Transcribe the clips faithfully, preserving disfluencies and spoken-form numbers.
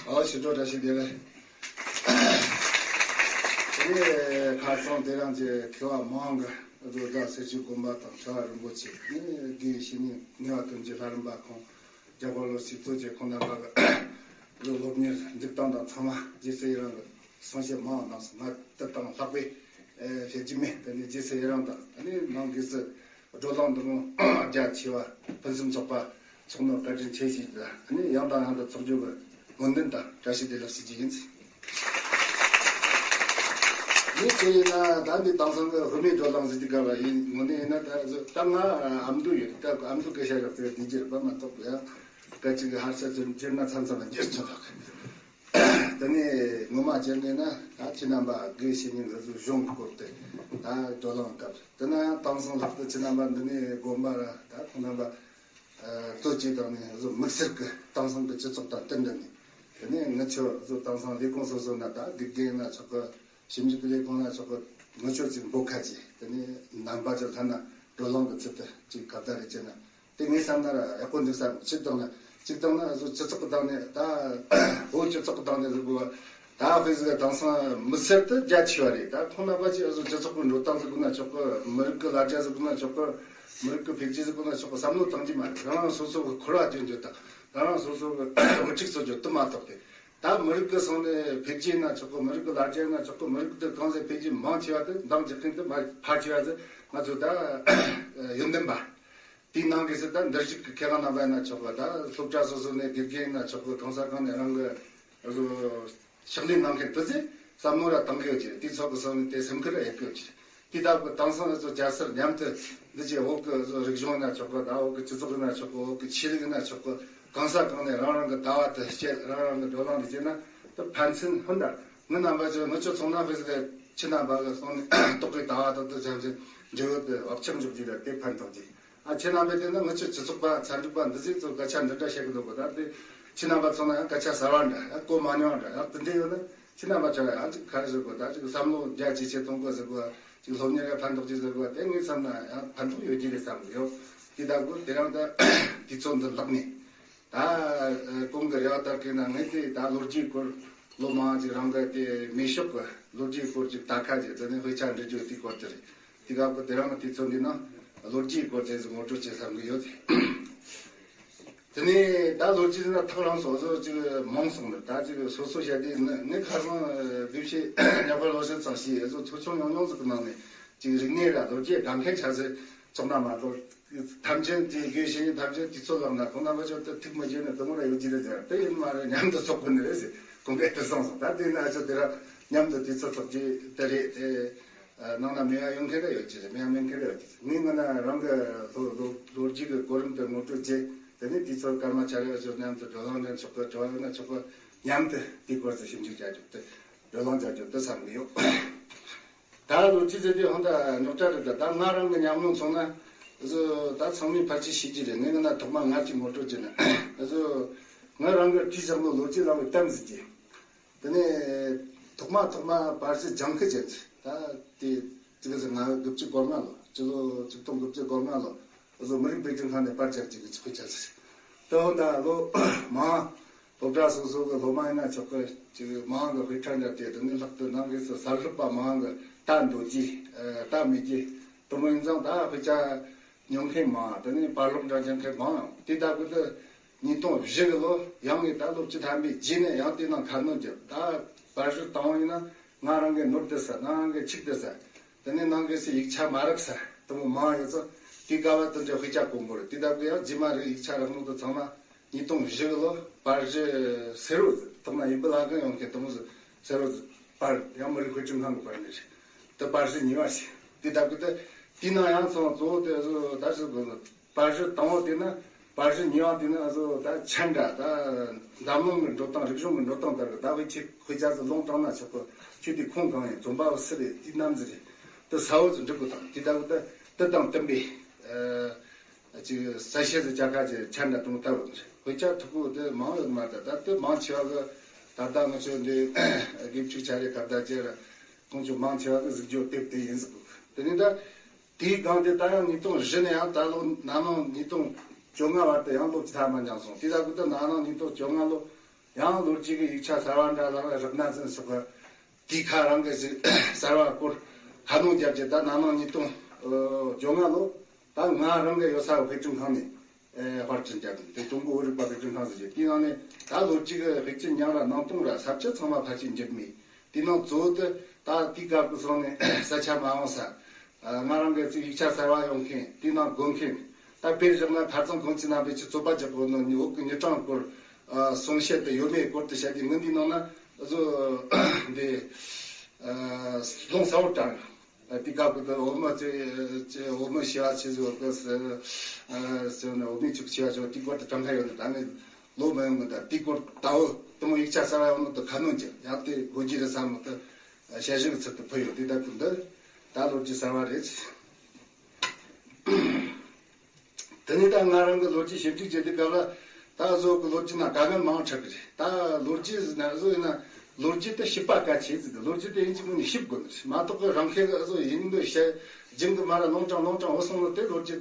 ཨོ་ཞི་ཁྲོ་བཀྲ་ཤིས་བདེ་ལེགས། དེ་ནས་ཁ་སང་དེ་རིང་གི་མཁས་པ་མང་གི་བཟོ་ལྟ་སེར་བྱེས་དགོན་པ་དང་ཁྲ་བ་རིན་པོ་ཆེ་ནས་དགེ་བའི་བཤེས་གཉེན་ངེས་པ་དོན་གྱི་ལྷ་རམས་པ་ཁོང་རྒྱ་གར་ལོ་ཞིག་གཙོ་བྱས་ཁོང་རྣམ་པ་གི་བཟོ་སློབ་གཉེར་མཛུབ་སྟོན་དང་ཚང་མ་རྗེ་སེ་ཡི་རང་གི་གསུང་བཤད་མང་གནང་སོང་། ང་དེ་དང་ལྷག་པའི་བཤད་རྒྱུ་མེད། དེ་ནས་རྗེ་སེ་ཡི་རང་དང་དེ་ནས་ནང་སྒོས་སུ། བགྲོ་གླེང་འདི་མོ་རྒྱ་ཆེ་བ་ཕུན་སུམ་ཚོགས་པ་ཚོགས་ནོར་བཀའ་དྲིན་ཆེ་ཞེས་དང་ནི་ཡང་དང་ཡང་དུ་ཚོགས་རྒྱུ་གི་སྨོན་འདུན་དང་བཀྲ་ཤིས་བདེ་ལེགས་ཞུ་རྒྱུ་ཡིན། ངས་དེ་ཡིན་ན་ད་འདི་དེང་སང་གི་དབུ་མའི་བགྲོ་གླེང་ཟེར་དུས་སྐབས་ལ་ཡིན་དངོས་གནས་ཡིན་ན་ད་ད་ང་ཨ་མདོ་ཡོད་སྐབས་ཨ་མདོ་སྐད་ཆ་རག་ཚེ་འདི་རྒྱུ་རེད་པ་མ་གཏོགས་ཡང་སྐད་ཅིག་གི་ཧར་ས་ཚུན་སྤྱིར་ན་མཚམས་མཚམས་ལ་འགྱུར་ཆོག་ལགས། དེ་ནས་ངོ་མ་བྱས་ནས་ན་ད་ཁྱེད་རྣམ་པ་དགེ་བཤེས་གཉེན་འདི་ཚོ་གཞུང་གི་སྐོར་དེ་ད་བགྲོ་གླེང་སྐབས་དེ་ན་དེང་སང་ལྷག་ཏུ་ཁྱེད་རྣམ་པ་འདི་ནས་དགོན་པ་ར་ད་ཁོང་རྣམ་པ་གཙོ་བྱས་དང་ནས་བཟོ་དམིགས་བསལ་གྱི་དེང་སང་གི་སྤྱི་ཚོགས་དང་བསྟུན་འདྲ་ནས་དེ་ནས་ངི་ཆོ་བཟོ་དེང་སང་ལས་ཁུངས་སོ་སོ་ན་ད་དགེ་རྒན་ན་ཆོག་གི་ཞིབ་འཇུག་གི་ལས་ཁུངས་ན་ཆོག་གི་ངི་ཆོ་ཅིག་འབོད་ཁ་ཅིག་དེ་ནས་རྣམ་པ་ཅིག་ལྷན་ན་བགྲོ་གླེང་གི་ཚུལ་དུ་ཅིག་ག་བརྡ་རེ་བྱས་ན། དེ་ངས་བསམ་ན་ཡག་པོ་འདུག་བསམ། སྤྱིར་བཏང་ན་སྤྱིར་བཏང་ན་བཟོ་སྤྱི་ཚོགས་ཀྱི་སྟེང་ནས་ད་བོད་སྤྱི་ཚོགས་ཀྱི་སྟེང་ནས་བཟོ་དགོས་པ་ད་དཔེ་ཟིག་དེང་སང་མི་སེར་དུ་རྒྱ་ཆེ་བ་རེད། ད་ཁོང་རྣམ་པ་ཅིག་བཟོ་སྤྱི་ཚོགས་ཀྱི་འགྲོ་སྟངས་ཟིག་དགོས་ན་ཆོག་གི་མི་རིགས་ཀྱི་ལ་རྒྱ་ཟིག་དགོས་ན་ཆོག་གི་མི་རིགས་ཀྱི་འཕེལ་རྒྱས་ཟིག་དགོས་ན་ཆོག་གི་བསམ་བློ་བཏང་རྒྱུ་མ་རེད། རང་རང་སོ་སོ་གི་འཁོར་བ་དེ་འཇོག་དང་རང་རང་སོ་སོ་གི་བུ་ཕྲུག་སོ་སོ་དུ་མ་གཏོགས་པས་ད་མི་རིགས་ཀྱི་སོང་ནས་འཕེལ་རྒྱས་ན་ཆོག་གི་མི་རིགས་ཀྱི་ལ་རྒྱ་ན་ཆོག་གི་མི་རིགས་དུ་གང་ཟེ་འཕེལ་རྒྱས་མང་ཆེ་བ་དུ་འདང་རྒྱག་མཁན་དུ་མ་ཕལ་ཆེ་བ་ཟིག་ང་ཚོ་ད་ཡོན་ཏན་པ། དེའི་ནང་གི་སྲིད་དང་འདིར་ཞིག་གི་མཁས་དབང་རྣམ་པ་ཡིན་ན་ཆོག་པ་དང་སློབ་གྲྭ་སོ་སོ་ནས་དགེ་རྒན་ཡིན་ན་ཆོག་པ་གང་ས་གང་ནས་རང་གི་ཕྱག་ལས་གནང་མཁན་དུ་ཚེ་བསམ་བློ་ར་བཏང་གི་ཡོད་ཀྱི་དེ་ཚོགས་གི་སོ་ནས་དེ་སེམས་ཁུར་ར་ཡོད་གི་ཡོད་ཀྱི་དེ་ལྟ་བུ་དེང་སང་ཚོ་རྒྱལ་སར་མཉམ་དུ་འདི་ཅེས་འོག་གི་བཟོ་རིག་གཞུང་ཡིན་ན་ཆོག་པ་དང་འོག་གི་སྤྱི་ཚོགས་ཡིན་ན་ཆོག་པ་འོག་གི་ཆོས་ལུགས་ཡིན་ན་ཆོག་པ་གང་ས་གང་ནས་རང་རང་གི་ལྟ་བ་དུ་བཤད་རང་རང་གི་བགྲོ་གླེང་འདི་བྱས་ན་དུ་ཕན་ཚུན་ཧུན་དར་ངི་རྣམ་པ་ཚོ་ངི་ཆོ་ཚོང་ན་ཧྥེ་སི་ལེ་ཁྱི་རྣམ་པ་གི་སོང་ནས་རྟོག་གི་ལྟ་བ་དང་དུ་བྱམས་ཅན་འབྲས་བུ་དུ་བག་ཆགས་འཇོག་རྒྱུ་ལ་དེ་ཕན་ཐོགས་ཀྱི། ཨ་ཁྱེད་རྣམ་པས་བལྟས་ན་ངི་ཆོས་སྤྱི་ཚོགས་པ་ཚན་རིག་པ་འདི་ཚོས་ཚོ་སྐད་ཆ་འདི་འདྲ་བཤད་གི་འདུག་གོ་ད་དེ་ཁྱེད་རྣམ་པ་ཚོ་ན་ཡང་སྐད་ཆ་གསར་བ་འདྲ་ཡང་གོ་མ་མྱོང་འདྲ་ཡང་དེ་འདྲ་ཡོད་ན་ཁྱེད་རྣམ་པ་ཚོ་ལ་ཡང་ཅིག་ག་རེ་ཟེར་དགོས་ད་ཅིག་བསམ་བློ་རྒྱ་ཇེ་ཆེ་གཏོང་དགོས་ཟེར་དགོས་ཅིག་སློབ་གཉེར་ཡང་ཕན་ཐོགས་ཀྱི་ཟེར་དགོས་དེ་ངས་བསམ་ན་ཡང་ཕན་ཐོགས་ཡོད་ཀྱི་རེད་བསམ་གི་ཡོད་དེ་ད་གོ་དེ་རང་ད་དུས་ཚོད་འདི་ལྷག་ནས་ད་གོང་གི་རེ་བ་ལྟར་གི་ན་ངས་དེ་ད་ལོ་རྒྱུས་སྐོར་ལོ་མང་ཅིག་རང་གི་དེ་མེ་ཤོག་གི་ལོ་རྒྱུས་སྐོར་ཅིག་ད་ཁ་ཅིག་དེ་ནས་དཔེ་ཆ་འབྲི་རྒྱུ་དེ་སྐོར་དེ་རེད། དེ་སྐབས་ཀྱི་དེ་རིང་གི་དུས་ཚོད་འདི་ནང་ལོ་རྒྱུས་སྐོར་དེ་ཚོ་ངོ་སྤྲོད་བྱེད་བསམ་གི་ཡོད། དེ་ནས་ད་ལོ་རྒྱུས་ནང་ཐག་རིང་སོ་སོ་ཅིག་མང་སོང་ནས་ད་ཅིག་སོ་སོ་བཤད་དེ་ནི་ངས་ཁ་སང་དགེ་བཤེས་ཉག་པ་ལོ་ཤན་ཚང་ཞེས་ཨེ་ཚོ་ཚོ་ཆུང་ཉུང་ཉུང་ཟིག་གི་ནང་ནས་ཅིག་རིག་གནས་ར་ལོ་རྒྱུས་དགའ་མཁན་ཆ་ཚད་ཚོགས་ན་མ་གཏོགས་ཐམས་ཅད་དེ་དགེ་བཤེས་གཉེན་ཐམས་ཅད་དུས་ཚོད་ལངས་ན་ཁོང་རྣམ་པ་ཚོ་ད་ཐུག་མ་བྱས་ནས་དུ་མོ་ར་ཡོད་ཀྱི་རེད་ཟེར་དེ་ཡིན་མ་རེད། མཉམ་དུ་ཚོགས་དགོས་ནི་རེད་ཟེར་ཁོང་གིས་དེ་གསུངས་སོང་། ད་དེ་ན་ཨ་ཚོ་དེ་ར་མཉམ་དུ་དུས་ཚོད་ཚོགས་ཀྱི་དེ་རེད་དེ། ནང་ན་མེད་ཡ་ཡོང་མཁན་རེ་ཡོད་ཀྱི་རེད། མེད་ཡ་མེད་མཁན་རེ་ཡོད་ཀྱི་རེད། ངས་ང་ན་རང་གི་ལོ་ལོ་ལོ་རྒྱུས་ཀྱི་གོ་རིམ་དེ་ངོ་སྤྲོད་བྱས། དེ་ནས་དུས་ཚོད་སྐར་མ་ཆ་རེ་བཞུར་མཉམ་དུ་བགྲོ་གླེང་ལེན་ཆོག་གི་བྲོ་བ་ཡོད་ན་ཆོག་གི་མཉམ་དུ་དེའི་སྐོར་དུ་ཞིབ་འཇུག་བྱ་རྒྱུ་དེ་བགྲོ་གླེང་བྱ་རྒྱུ་དེ་བསམ་གི་ཡོད། ད་ལོ་རྒྱུས་ཟེར་དུས་ཧང་ད་རྙོག་དྲ་རེད། ད་ད་ང་རང་གི་ཉམས་མྱོང་སོང་ན་བཟོ་ད་ཚང་མས་ཕལ་ཆེར་ཤེས་ཀྱི་རེད། ངས་ང་ན་ཐོག་མ་ང་གཅིག་ངོ་སྤྲོད་བྱས་ན་བཟོ་ང་རང་གི་བྲིས་བཞག་ནོ་ལོ་རྒྱུས་ལ་བའི་གཏམ་ཟེར་གྱི། དེ་ནས་ཐོག་མ་ཐོག་མ་པར་སི་ལྗང་ཁུ་ཅན་ད་དེ་དེ་ག་ཟེར་ང་དགུ་བཅུ་གོ་ལྔ་ལོ་སྤྱི་ལོ་ཆིག་སྟོང་དགུ་བཅུ་གོ་ལྔ་ལོ་བཟོ་མི་རིགས་དཔེ་སྐྲུན་ཁང་ནས་པར་རྒྱག་ཅིག་གི་ཆོག་ཆ་ཟེར། ད་འོ་ད་ལོ་མང་སློབ་གྲྭ་སོ་སོ་གི་སློབ་མ་ཡིན་ན་ཆོག་གི་ཅིག་མང་གི་དཔེ་ཁྲ་འདྲ་བལྟས། དེ་ནས་ལྷག་ཏུ་ནང་གི་སོ་གསར་སློབ་པ་མང་གི་ལྟ་འདོད་ཀྱི་ལྟ་མེད་ཀྱི་དུ་མོ་ཡིན་ཙང་ད་དཔེ་ཆ་ཉོ་མཁན་མང་། དེ་ནས་པར་སློབ་འདྲ་རྒྱག་མཁན་མང་། དེ་ལྟ་བུ་དུ་ཉིས་སྟོང་བཞི་གི་ལོ་ཡང་ངས་ད་སློབ་སྤྱི་ཐམ་པའི་རྗེས་ནས་ཡང་དེ་ནང་ཁ་སྣོན་བརྒྱབ། ད་པར་ཞུ་བཏང་བ་ཡིན་ན་ང་རང་གི་ནོར་དེ་ས་ང་རང་གི་ཆིག་དེ་ས་དེ་ནས་ནང་གི་སི་ཡིག་ཆ་མ་རག་ས་དུ་མོ་མང་ཡོད་ཙང་དེ་ག་བ་དེ་འདྲ་དཔེ་ཆ་དཀོན་པོ་རེད། དེ་ལྟ་བུ་ཡང་རྗེས་མ་རིག་ཡིག་ཆ་རག་ནོ་དུ་ཚང་མ་ཉིས་སྟོང་བཞི་གི་ལོ་པར་ཞུ་སེ་རོ་ཐོག་མ་ཡིན་པ་ལ་གང་ཡོང་མཁན་དུ་མོ་སེ་རོ་པར་ཡང་མི་རིགས་དཔེ་སྐྲུན་ཁང་གི་པར་ནས་རེད། དེ་པར་ཞུ་ཉེ་བ་ཞིག་དེ་ལྟ་བུ་དེ་དེ་ནང་ཡང་ཚང་གཙོ་བོ་དེ་ད་ཞུ་དགོས། པར་ཞུ་དང་པོ་དེ་ནི་པར་ཞུ་གཉིས་པ་དེ་ནི་ཨ་ཟོ་ད་ཆ་འདྲ་ད་འཛམ་གླིང་གི་འགྲོ་སྟངས་རིག་གཞུང་གི་འགྲོ་སྟངས་ལྟར་གི་ད་དཔེ་ཆ་དཔེ་ཆ་ཚོ་ལོང་བཏང་ན་ཆོག་གི་ཆོས་དེ་ཁུངས་གང་ཡིན་རྩོམ་པ་བོ་སུ་རེད་དེ་རྣམས་ཟེར་རེད་དེ་ས་བོ་ཚོ་འབྲི་དགོས་དང་དེ་ལྟ་བུ་ད་དེ་དང་བསྟུན་པའི་ཅིག་གསལ་བཤད་ཟེར་བྱ་ཁ་ཅིག་ཆ་འདྲ་དུ་མ་ལྟ་བུ་དཔེ་ཆ་ཐུག་གོ་དེ་མང་ཡོད་མ་རེད། ད་དེ་མང་ཆེ་བ་གི་ད་ལྟ་ང་ཚོ་འདི་དགེ་ཕྲུག་ཆ་རེ་ཁ་བརྡ་བྱས་ར་ཁོང་ཚོ་མང་ཆེ་བ་གི་གཟིགས་རྒྱུ་དེབ་དེ་ཡིན་ཟེར་གོ་དེ་ནི་ད། དེའི་སྒང་དེ་ད་ཡང་ཉིས་སྟོང་བཞི་ནས་ཡང་ད་ལོ་ན་ནིང་ཉིས་སྟོང་བཅོ་ལྔ་བར་དུ་ཡང་ལོ་བཅུ་ཐམ་པ་འགྱངས་སོང་། དེ་དག་གི་ད་ན་ནིང་ཉིས་སྟོང་བཅོ་ལྔ་ལོ་ ཡང་ལོ་རྒྱུས་ཀྱི་ཡིག་ཆ་གསར་བ་འདྲ་ལ་རག་ན་ཟིན་སོགས་ཀྱི་དེའི་ཁ་རང་གི་ཞིག་གསར་བ་སྐོར་ཁ་སྣོན་རྒྱབ་ཀྱི། ད་ན་ནིང་ཉིས་སྟོང་བཅོ་ལྔ་ལོ་ད་ང་རང་གི་ཡོད་ས་དཔེ་སྐྲུན་ཁང་ནས་ཨེ་དཔར་སྐྲུན་བརྒྱབ་འདུག་དེ་ཀྲུང་གོ་བོད་རིག་པ་དཔེ་སྐྲུན་ཁང་ཟེར་གྱི་དེའི་ནང་ནས་ད་ལོ་རྒྱུས་ཀྱི་དཔེ་ཆ་ཉུང་ར་ནང་སྟོང་ར་ས་བཅད་ཚང་མ་ཕལ་ཆེར་འགྱུར་མེད། དེའི་ནང་གཙོ་བོ་དེ་ད་དེའི་སྐབས་ཀྱི་སོང་ནས་ས་ཆ་མ་འོངས་ས། ང་རང་གི་ཚིག་ཡིག་ཆ་གསར་བ་ཡོང་མཁན་དེའི་ནང་དགོས་མཁན། ད་དཔེར་བཞག་ན་ཁ་རྩང་གོང་ཆེ་རྣམ་པས་ཆུ་ཚོད་པ་རྒྱག་གོ་ནོ་ནི་འོག་གི་མྱི་གྲངས་སྐོར་གསུང་བཤད་དུ་ཡོད་མེད་སྐོར་དུ་བཤད་དེ་ངི་འདིའི་ནང་ན་བཟོ་འདི་ལོང་ས་བོ་དྲངས། དེ་སྐབས་ཀྱི་འོ་མ་ཚེ་འོ་མ་ཤི་བ་ཆེ་བཟོ་གི་ཟེར་ཟེར་ནས་འོ་མའི་ཆུ་ཤི་བ་ཆེ་བ་དེ་སྐོར་དུ་གྲངས་ཀ་ཡོད་ནི་ད་ནི་ལོ་མ་ཡོང་གི་ད་དེ་སྐོར་ད་འོ་དེ་མོ་ཡིག་ཆ་གསར་བ་ཡོང་ནོ་དུ་ཁ་སྣོན་གྱི་ཡང་དེ་དགོས་རྒྱུ་རེད་བསམ་ནོ་དུ། ཞལ་བཞེས་ཀྱི་ཚུལ་དུ་ཕུལ་ཡོད་དེ་ད་ཁུ་འདི་ད་ལོ་རྒྱུས་གསར་བ་རེད། དེ་ནས་ད་ང་རང་གི་ལོ་རྒྱུས་ཞིབ་འཇུག་བྱེད་དུས་སྐབས་ལ་ད་བཟོ་གི་ལོ་རྒྱུས་ནང་དཀའ་ངལ་མང་འཕྲད་གི་རེད། ད་ལོ་རྒྱུས་ཟེར་ན་བཟོ་ཡིན་ན་ལོ་རྒྱུས་དེ་ཞིབ་པ་གལ་ཆེ་ཟེར་གི་ལོ་རྒྱུས་དེ་ཡིན་གཅིག་མིན་གཉིས་ཞིབ་དགོས་ནི་རེད་མ་གཏོགས་གི་རང་ཤེད་གི་བཟོ་ཡིན་འདོད་བཤད་རྒྱུན་གི་མ་ར་ལོང་དྲང་ལོང་དྲང་འོ་སོང་ལོ་དེ་ལོ་རྒྱུས་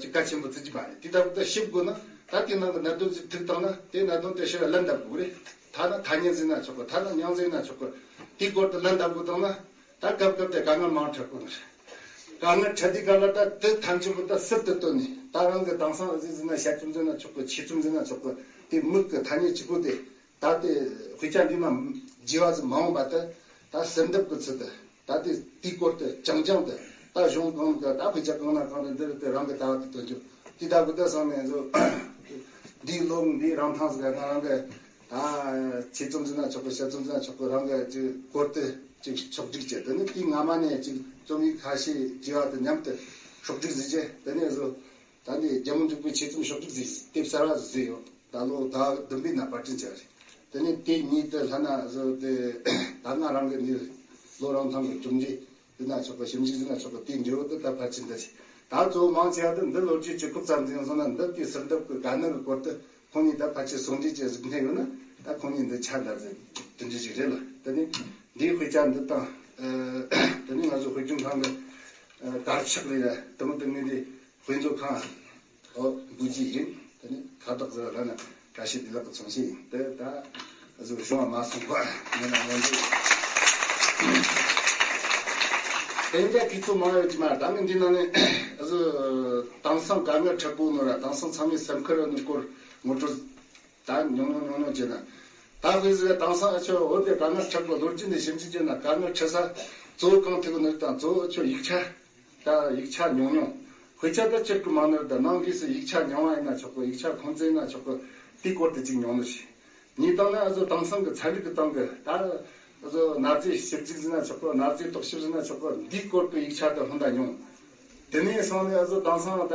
ཅིག་གལ་ཆེན་པོ་བརྩི་རྒྱུ་མ་རེད། དེ་ལྟ་བུ་ད་ཞིབ་དགོས་ན་ད་དེ་ནང་གི་གནད་དོན་ཅིག་ཐུག་བཏང་ན་དེ་གནད་དོན་དེ་ཕྱིར་ལན་འདེབས་དགོས་རེད། ཐ་ན་ཐ་སྙད་ཟེར་ན་ཆོག་གི་ཐ་ན་མྱིང་ཟེར་ན་ཆོག་གི་དེའི་སྐོར་དུ་ལན་འདེབས་དགོས་བཏང་ན་ད་སྐབས་སྐབས་དེ་དཀའ་ངལ་མང་འཕྲད་དགོས་ནི་རེད། དཀའ་ངལ་འཕྲད་དུས་ག་ལ་ད་དེ་ཐམས་ཅད་པོ་ད་ཟུར་དུ་བཏོན་ནས་ད་རང་གི་དེང་སང་ཨ་ཟི་ཟེར་ན་དཔྱད་རྩོམ་ཟེར་ན་ཆོག་གི་ཆོས་རྩོམ་ཟེར་ན་ཆོག་གི་དེ་མིག་གི་ཐ་སྙད་གཅིག་པོ་དེ། ད་ལྟའི་དཔེ་ཆ་འདི་ན་བརྗེ་བ་ཟིག་མ་འོངས་པ་དེ་ད་ཟུར་འདེབས་ཀྱི་ཚུལ་དུ་ད་ལྟའི་དེའི་སྐོར་དུ་རྐྱང་རྐྱང་དུ་ད་གཞུང་གང་གི་ད་དཔེ་ཆ་གང་ན་གང་དུ་འདིར་དེ་རང་གི་ལྟ་བ་དེ་སྟོན་རྒྱུ་དེ་ལྟ་བུ་དེ་བསམ་ནས་བཟོ། འདིའི་ལོ་འདིའི་རིང་ཐང་ཟིག་ང་རང་གི་ད་ཆེད་རྩོམ་ཟིན་ན་ཆོག་གི་དཔྱད་རྩོམ་ཟིན་ན་ཆོག་གི་རང་གི་ཅིག་སྐོར་དུ་ཅིག་ཕྱོགས་སྒྲིག་བྱས་དེ་ནི་དེའི་སྔ་མ་ནས་ཅིག་རྩོམ་ཡིག་ཁ་ཤས་བརྗེ་བ་དང་མཉམ་དུ་ཕྱོགས་སྒྲིག་ཟིག་བྱས་དེ་ནས་བཟོ། ད་ནི་རྒྱལ་མོ་འབྲུག་པའི་ཆེད་རྩོམ་ཕྱོགས་སྒྲིག་ཟིག་དེབ་གསར་བ་ཟིག་བཟོས་ཡོད། ད་ལོ་ཟླ་བ་བདུན་པའི་ནང་པར་སྐྲུན་བྱས་པ་རེད། དེ་ནས་དེ་ཉིད་དུ་ལྷ་ན་བཟོ་དེ་ད་ང་རང་གི་ནི་ལོ་རིང་ཐང་གི་གྲུབ་འབྲས་ཟེར་ན་ཆོག་པ་ཞིབ་འཇུག་ཟེར་ན་ཆོག་པ་དེའི་འབྲས་བུ་དེ་ད་ཕལ་ཆེར་འདི་རེད། ད་གཙོ་བོ་མང་ཆེ་བ་དེ་འདི་ལོ་རྒྱུས་ཀྱི་ཁུག་ཙམ་ཟིན་སོང་ན་འདི་དེའི་ཟུར་འདེབས་ཀྱི་དཀའ་གནད་ཀྱི་སྐོར་དུ་ཁོང་གཉིས་ད་ཕལ་ཆེར་ཟུང་འབྲེལ་གྱི་གཟིགས་མཁན་ཡོད་ན་ད་ཁོང་གཉིས་འདི་ཆ་འདྲ་ཟིག་དེ་འདྲ་ཞིག་རེད་ལ། དེ་ནས་འདིའི་དཔེ་ཆ་འདི་དང་དེ་ནས་ང་ཚོ་དཔེ་སྐྲུན་ཁང་གི་དར་ཆགས་རེད་ལ་དེ་མོ་དེ་ངས་འདི་དཔེ་མཛོད་ཁང་། ཨོ། འབུལ་གྱི་ཡིན། དེ་ནི་ཁ་བཏགས་ཟེར་བ་ལ་ན་བཀྲ་ཤིས་བདེ་ལེགས་ཀྱི་མཚོན་བྱེད་ཡིན། དེ་ད་གཟུགས་གཞུང་བ་མ་སོང་བ་ངས་ན་ངོ་འདི། དེ་འདྲ་དུས་ཚོད་མང་ཡོད་ཀྱི་མ་རེད། ད་ངས་འདི་ནང་ནས་གཟུགས་དེང་སང་དཀའ་ངལ་འཕྲད་པོ་ནོ་ར་དེང་སང་ཚང་མས་སེམས་ཁུར་ནི་སྐོར་ངོ་སྤྲོད་ད་ཉུང་ཉུང་ཉུང་ཉུང་བྱས་ན། ད་དཔེ་ཟེར་དེང་སང་ཨ་ཆོ་འོན་ཏེ་དཀའ་ངལ་འཕྲད་པོ་ལོ་རྒྱུས་ནས་ཞིབ་འཇུག་བྱས་ན་དཀའ་ངལ་འཕྲད་ས་གཙོ་བོ་གང་ཐུག་ནི་དང་གཙོ་བོ་ཨ་ཆོ་ཡིག་ཆ། ད་ཡིག་ཆ་ཉུང་ཉུང་། དཔེ་ཆ་ད་སྤྱིར་གི་མང་ནོར་ད་ནང་སྒོས་སུ་ཡིག་ཆ་རྙིང་བ་ཡིན་ན་ཆོག་གི་ཡིག་ཆ་ཁུངས་བཙན་ཡིན་ན་ཆོག་གི་དེའི་སྐོར་དུ་ཅིག་ཉུང་ནོར་ཞིག་ཉིས་སྟོང་ནི་ཨ་ཟོ་དེང་སང་གི་ཚན་རིག་གི་སྟེང་གི་ད་ཨ་ཟོ་གནའ་རྫས་ཞིབ་འཇུག་ཟིན་ན་ཆོག་གི་གནའ་རྫས་རྟོག་ཞིབ་ཟིན་ན་ཆོག་གི་འདིའི་སྐོར་གི་ཡིག་ཆ་ད་ཧོན་ད་ཉུང་། དེ་ནས་སོང་ནས་ཨ་ཟོ་དེང་སང་ད་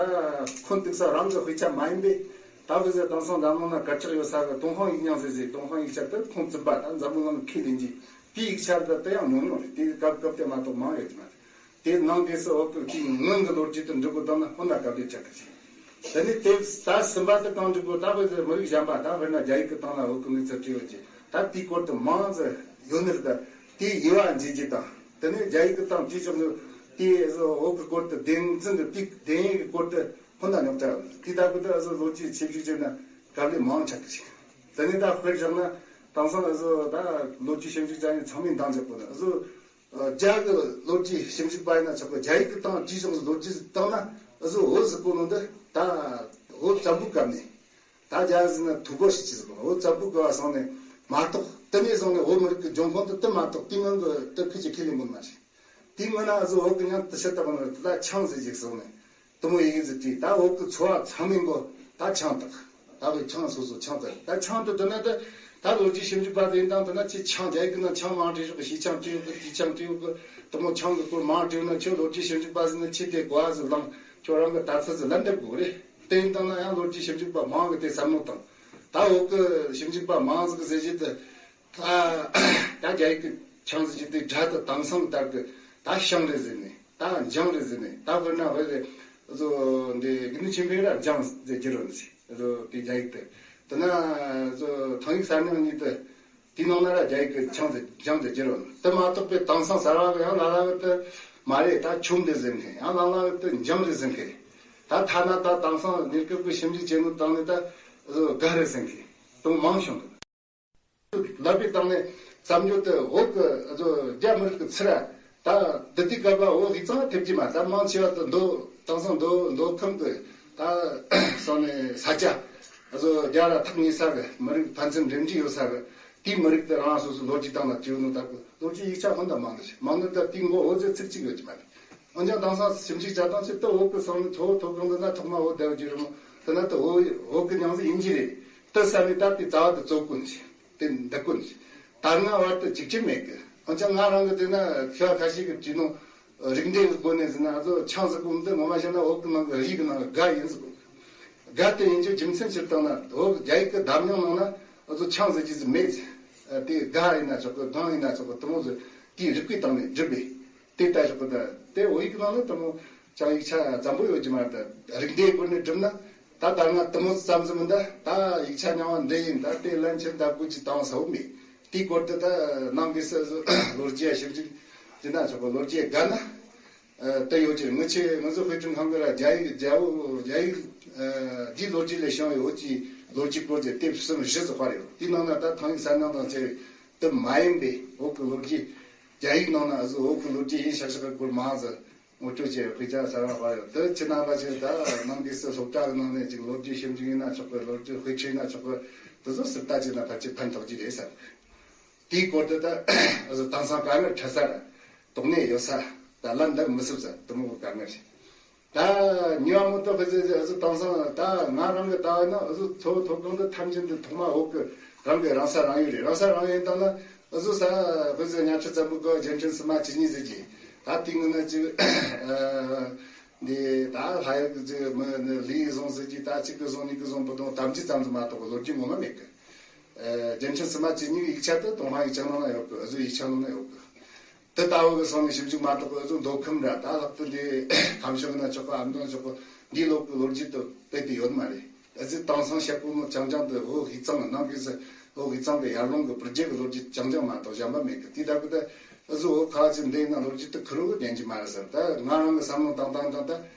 ཁོན་ཏིག་ས་རང་གི་དཔེ་ཆ་མ་ཡིན་པས་ད་དཔེ་ཟེར་དེང་སང་འཛམ་གླིང་ན་གར་ཆག་ཡོད་ས་གི་ཏུན་ཧོང་ཡིག་རྙིང་ཟེར་ཟེར་ཏུན་ཧོང་ཡིག་ཆ་དེ་ཁོང་བཙུན་པ་ད་འཛམ་གླིང་གི་ཁས་ལེན་གྱི་དེའི་ཡིག་ཆ་ད་དེ་ཡང་ཉུང་ཉུང་རེད། དེ་སྐབས་སྐབས་དེ་མ་གཏོགས་མང་ཡོད་ཀྱི་མ་རེད། དེ་ནང་སྒོས་སུ་འོག་གི་དེའི་སྔོན་གྱི་ལོ་རྒྱུས་དེ་འབྲི་དགོས་བཏང་ན་ཧོན་ན་དཀའ་ལས་ཆགས་ཀྱི་རེད། དེ་ནས་དེ་ད་གསུམ་པ་དེ་གང་འབྲི་དགོས་ད་བས་མི་རིགས་གཞན་པ་ད་དཔེར་ན་རྒྱ་ཡིག་གི་སྟེང་ལ་འོག་གི་གནས་ཚུལ་བྲིས་ཡོད་ཀྱི་ད་དེའི་སྐོར་དུ་མང་ཙམ་ཡོད་ནི་རེད། ད་དེའི་དབྱེ་བ་འབྱེད་རྒྱུ་དང་དེ་ནས་རྒྱ་ཡིག་གི་སྟེང་བྲིས་ཆོག་ནི་དེའི་འོག་གི་སྐོར་དུ་བདེན་རྫུན་གྱི་དེའི་བདེན་ཡིག་གི་སྐོར་དུ་ཧོན་ན་རྙོག་དྲ་ཡོད་ནི་དེ་ལྟ་བུ་དེ་ཨ་ཟོ་ལོ་རྒྱུས་ཞིབ་འཇུག་བྱས་ན་དཀའ་ལས་མང་ཆགས་ཀྱི་རེད། དེ་ནས་ད་དཔེར་བཞག་ན་དེང་སང་ཨ་ཟོ་ད་ལོ་རྒྱུས་ཞིབ་འཇུག་བྱ་ཡུལ་ཚང་མས་འདང་རྒྱག་དགོས་ནི་ཨ་ཟོ། རྒྱ་གི་ལོ་རྒྱུས་ཞིབ་འཇུག་པ་ཡིན་ན་ཆོག་གི་རྒྱ་ཡིག་གི་སྟེང་བྲིས་བྱུང་ལོ་རྒྱུས་བཏང་ན་ཨ་ཟོ་བོད་ཟིག་གོ་ནོ་འདི་ད་བོད་བཙན་པོའི་སྐབས་ནས་ད་རྒྱ་ཟིག་ན་ཐུ་གོ་ཞིག་ཅི་ཟིག་གོ་བོད་བཙན་པོའི་སྐབས་སོང་ནས་མ་གཏོགས་དེ་ནས་བཟུང་ནས་བོད་མི་རིགས་ཀྱི་འབྱུང་ཁུངས་འདི་དེ་མ་གཏོགས་དེ་སྔོན་གྱི་དེ་ཁུལ་གྱི་ཁས་ལེན་དགོས་མ་རེད། དེའི་སྔོན་ན་ཨ་ཟོ་བོད་ཀྱི་མྱིང་དེ་ཕྱིར་བཏགས་པ་ནོ་རེད། དེ་ལ་ཆང་ཟེར་ཅིག་སོང་ནས་དེ་མོ་ཡི་གེ་ཟིག་བྲིས་ད་བོད་ཀྱི་ཚོ་བ་ཚང་མས་མགོ་ད་ཆང་བཏགས། ད་བའི་ཆང་སོ་སོ་ཆང་བཏགས་ད་ཆང་དུ་དུ་ན་ད་ད་ལོ་རྒྱུས་ཞིབ་འཇུག་པ་དེ་ཡིན་དང་དུ་ན་ཅི་ཆང་རྒྱ་ཡིག་གི་ནང་ཆང་མང་བྲིས་ཞོག་གི་ཞི་ཆང་བྲིས་ཡོད་གི་དེ་ཆང་བྲིས་ཡོད་གི་དུ་མོ་ཆང་གི་སྐོར་མང་བྲིས་ན་ཁྱོད་ལོ་རྒྱུས་ཞིབ་འཇུག་པ་ཟིན་ན་ཅི་དེ་གོ་བ་ཟིག་ལངས་ཁྱོད་རང་གི་ད་ཚོད་ཟིག་ལན་འདེབས་དགོས་རེད། དེ་ཡིན་དང་ན་ཡང་ལོ་རྒྱུས་ཞིབ་འཇུག་པ་མང་གི་དེ་བསམ་བློ་བཏང་ད་བོད་གི་ཞིབ་འཇུག་པ་མང་ཟིག་གི་ཟེར་གྱི་དེ། ད་ད་རྒྱ་ཡིག་གི་ཆང་ཟེར་གྱི་དེ་སྒྲ་དེ་དེང་སང་ལྟར་གི་ད་ཤང་རེད་ཟེར་ནས་ད་འཇང་རེད་ཟེར་ནས་ད་དཔེར་ན་བོད་རེད་བཟོ་འདི་དགེ་འདུན་ཆོས་འཕེལ་ར་འཇང་ཟེར་གྱི་རོ་ནས་བཟོ་དེ་རྒྱ་ཡིག་དེ་དེ་ན་བཟོ་ཐང་ཡིག་གསར་རྙིང་གཉིས་དེ་དེའི་ནང་ན་ར་རྒྱ་ཡིག་གི་ཆང་ཟེར་འཇང་ཟེར་གྱི་རོ་ནས་དེ་མ་གཏོགས་པའི་དེང་སང་གསར་བ་གི་ཡང་ལ་ལ་གི་དེ་མ་རེད་ད་ཆུམ་རེད་ཟེར་མཁན་ཡང་ལ་ལ་གི་དེ་འཇང་རེད་ཟེར་མཁན་ད་ཐ་ན་ད་དེང་སང་གནས་སྐབས་ཀྱི་ཞིབ་འཇུག་བྱེད་ནོ་དང་ནི་ད་བཟོ་དགའ་རེད་ཟེར་མཁན་དང་མང་བྱུང་འདུག་ལབ་པའི་སྟེང་ནས་བསམ་རྒྱུ་དེ་བོད་ཀྱི་ཨ་ཚོ་རྒྱ་མི་རིགས་ཀྱི་ཚུར་ར་ད་འདི་དུས་སྐབས་བོད་ཧི་གཙང་ཐེབས་ཀྱི་མ་ད་མང་ཆེ་བ་དུ་མདོ་དེང་སང་མདོ་མདོ་ཁམས་ཀྱི་ད་སོང་ནས་ས་ཆ་ཨ་ཚོ་རྒྱ་ར་ཐག་ཉེ་ས་གི་མི་རིགས་ཕན་ཚུན་འབྲེལ་འདྲིས་ཡོད་ས་གི་དེའི་མི་རིགས་དེ་རང་སོ་སོ་ལོ་རྒྱུས་སྟེང་ལ་བྲིས་ནོ་ད་གི་ལོ་རྒྱུས་ཡིག་ཆ་ཧོན་ད་མང་ནི་མང་ནི་ད་དེའི་མགོ་འོ་ཚོད་ཚིག་གཅིག་ཡོད་ཀྱི་མ་རེད། འོན་ཀྱང་དེང་སང་ཞིབ་འཇུག་བྱ་སྟངས་ཚོས་ད་བོད་ཀྱི་སོང་ནས་ཐོ་ཐོ་གང་དུ་ན་ཐོག་མ་བོད་བསྡད་རྒྱུ་རེད་མོ། དེ་ན་ད་བོད་བོད་ཀྱི་མྱང་ཚིག་ཡིན་གྱི་རེད། ད་བསམ་ནས་ད་དེ་རྩ་བ་དེ་གཙོ་དཀོན་ཆེ། དེ་འདི་དཀོན་ཆེ། ད་སྔ་བར་དུ་གཅིག་གྱུར་མེད་གི། འོན་ཀྱང་ང་རང་གི་དེ་ན་ཁ་ཁ་ཤས་ཀྱི་བྲིས་ནོ་རིགས་འགྲེ་གི་སྒོ་ནས་ཟེར་ན་ཨ་ཚོ་ཆང་ཟེར་གོ་འདི་ངོ་མ་བཤད་ན་བོད་ཀྱི་ནང་གི་རིགས་ཀྱི་ནང་གི་སྒ་ཡིན་ཟེར་གོ། སྒ་དེ་ཡིན་རྒྱུ་རྒྱུ་མཚན་ཕྱིར་བཏང་ན་བོད་རྒྱ་ཡིག་གི་གདམས་ངག་ནང་ན་ཨ་ཚོ་ཆང་ཟེར་རྒྱུ་ཟིག་མེད་ཟེར། དེ་སྒ་ཡིན་ན་ཆོག་གི་སྒང་ཡིན་ན་ཆོག་གི་དེ་མོ་ཟེར་དེའི་རིགས་པའི་སྟེང་ནས་བསྒྲུབས་པས། དེ་ལྟ་ཞོག་གི་ད་དེ་བོད་ཡིག་ནང་ནི་དེ་མོ་ཅང་ཡིག་ཆ་འཛམ་བུ་ཡོད་ཀྱི་མ་རེད། ད་རིགས་འགྲེའི་སྒོ་ནས་བསྒྲུབས་ན་ད་ད་ང་དེ་མོ་ཙམ་ཙམ་མིན་ད་ད་ཡིག་ཆ་རྙིང་བ་འདི་ཡིན་ད་དེ་ལན་ཆེན་ད་བཀོད་ཀྱི་དང་ས་བོ་མེད། དེའི་སྐོར་དུ་ད་ནང་གི་སོ་སོ་ལོ་རྒྱུས་ཞིབ་འཇུག་བྱས་ན་ཆོག་གི་ལོ་རྒྱུས་དགའ་ན་ད་ཡོད་ཀྱི་ངི་ཆེ་ང་ཚོ་དཔེ་སྐྲུན་ཁང་གི་ར་རྒྱ་ཡིག་རྒྱ་བོད་རྒྱ་ཡིག་འདིའི་ལོ་རྒྱུས་ལས་བྱུང་བའི་བོད་ཀྱི་ལོ་རྒྱུས་སྐོར་གྱི་དེབ་གསུམ་བཞི་ཙམ་དཔར་ཡོད། དེའི་ནང་ན་ད་ཐང་ཡིག་གསར་རྙིང་དང་བཅས་པའི་དེབ་མ་ཡིན་པའི་བོད་ཀྱི་ལོ་རྒྱུས། རྒྱ་ཡིག་ནང་ན་ཨ་ཟུ་བོད་ཀྱི་ལོ་རྒྱུས་ཡིན་ཤག་ཤག་གི་སྐོར་མང་ཟིག་ངོ་སྤྲོད་བྱས་དཔེ་ཆ་གསར་བ་དཔར་ཡོད། དེ་ཁྱེད་རྣམ་པ་ཚོས་ད་ནང་གི་སི་སློབ་གྲྭ་གི་ནང་ནས་ཅིག་ལོ་རྒྱུས་ཞིབ་འཇུག་ཡིན་ན་ཆོག་གི། ལོ་རྒྱུས་དཔེ་ཁྲིད་ཡིན་ན་ཆོག་གི། དེ་ཚོ་སི་ལྟ་བྱས་ན་ཕལ་ཆེར་ཕན་ཐོགས་ཀྱི་རེད་བསམ། དེའི་སྐོར་དུ་ད་ཨ་ཟུ་དེང་སང་དཀའ་ངལ་འཕྲད་ས་ར་དོགས་གནས་ཡོད་ས་ད་ལན་འདེབས་མི་སྲིད་ས་དེ་མོ་གི་དཀའ་ངལ་རེད། ད་ཉི་མ་མོ་ཏོ་ཕེ་ཟེ་ཨ་ཟུ་དེང་སང་ད་ང་རང་གི་ལྟ་བ་ན་ཨ་ཟུ་ཚོ་ཐོབ་གང་དུ་ཐམས་ཅད་འདི་ཐོག་མ་འོག་གི་རང་གི་རང་ས་རང་ཡུལ་རེད། རང་ས་རང་ཡུལ་དང་ན་ཨ་ཟུ་ས་ཕེ་ཟེ་ཉ་ཁྲི་ཙམ་པོ་གི་རྒྱལ་ཕྲན་སི་མ་ཅི་ཉི་ཟེར་གྱི་ད་དེ་ངི་ན་ཅི་འདི་ད་ལྷ་ཡུལ་གི་ཅི་མི་ལི་ཡི་བཟུང་ཟེར་གྱི་ད་གཅིག་གི་བཟུང་གཉིས་གི་བཟུང་བུ་དང་དམ་ཅི་ཙམ་དུ་མ་གཏོགས་ལོ་རྒྱུས་ངོ་མ་མེད་གི། རྒྱལ་ཕྲན་སི་མ་ཅི་ཉི་གི་ཡིག་ཆ་དེ་ཏོང་ཧྥང་ཡིག་ཆ་ནང་ན་ཡོད་གི། ཨ་ཟུ་ཡིག་ཆ་ནང་ན་ཡོད་གི། དེ་ལྟ་བུ་གི་སོང་ནས་ཞིབ་འཇུག་མ་གཏོགས་ཨ་ཟུ་མདོ་ཁམས་ར་ད་ལྷག་ཏུ་འདི་ཁམས་ཕྱོགས་ན་ཆོག་གི། ཨ་མདོ་ཆོག་གི། འདིའི་ལོ་གི་ལོ་རྒྱུས་དེ་དཔེ་དེ་ཡོད་མ་རེད། ཨ་ཟུ་དེང་སང་བཤད་གོ་ནོ་རྐྱང་རྐྱང་དེ་བོད་ཧི་གཙང་ནང་གི་སི་བོད་ཧི་གཙང་གི་ཡར་ལུང་གི་བུ་རྒྱུད་གི་ལོ་རྒྱུས་རྐྱང་རྐྱང་མ་གཏོགས་གཞན་པ་མེད་གི། དེ་ལྟ་བུ་དེ་ཨ་ཟུ་བོད་ཁ་ཅིག་འདི་ཡིན་ན་ལོ་རྒྱུས་དེ་ཁུར་བོ་ཉན་གྱི་མ་རེད་བསམ། ད་ང་རང་གི་བསམ་བློ་བཏང་བཏང་བཏང་ད་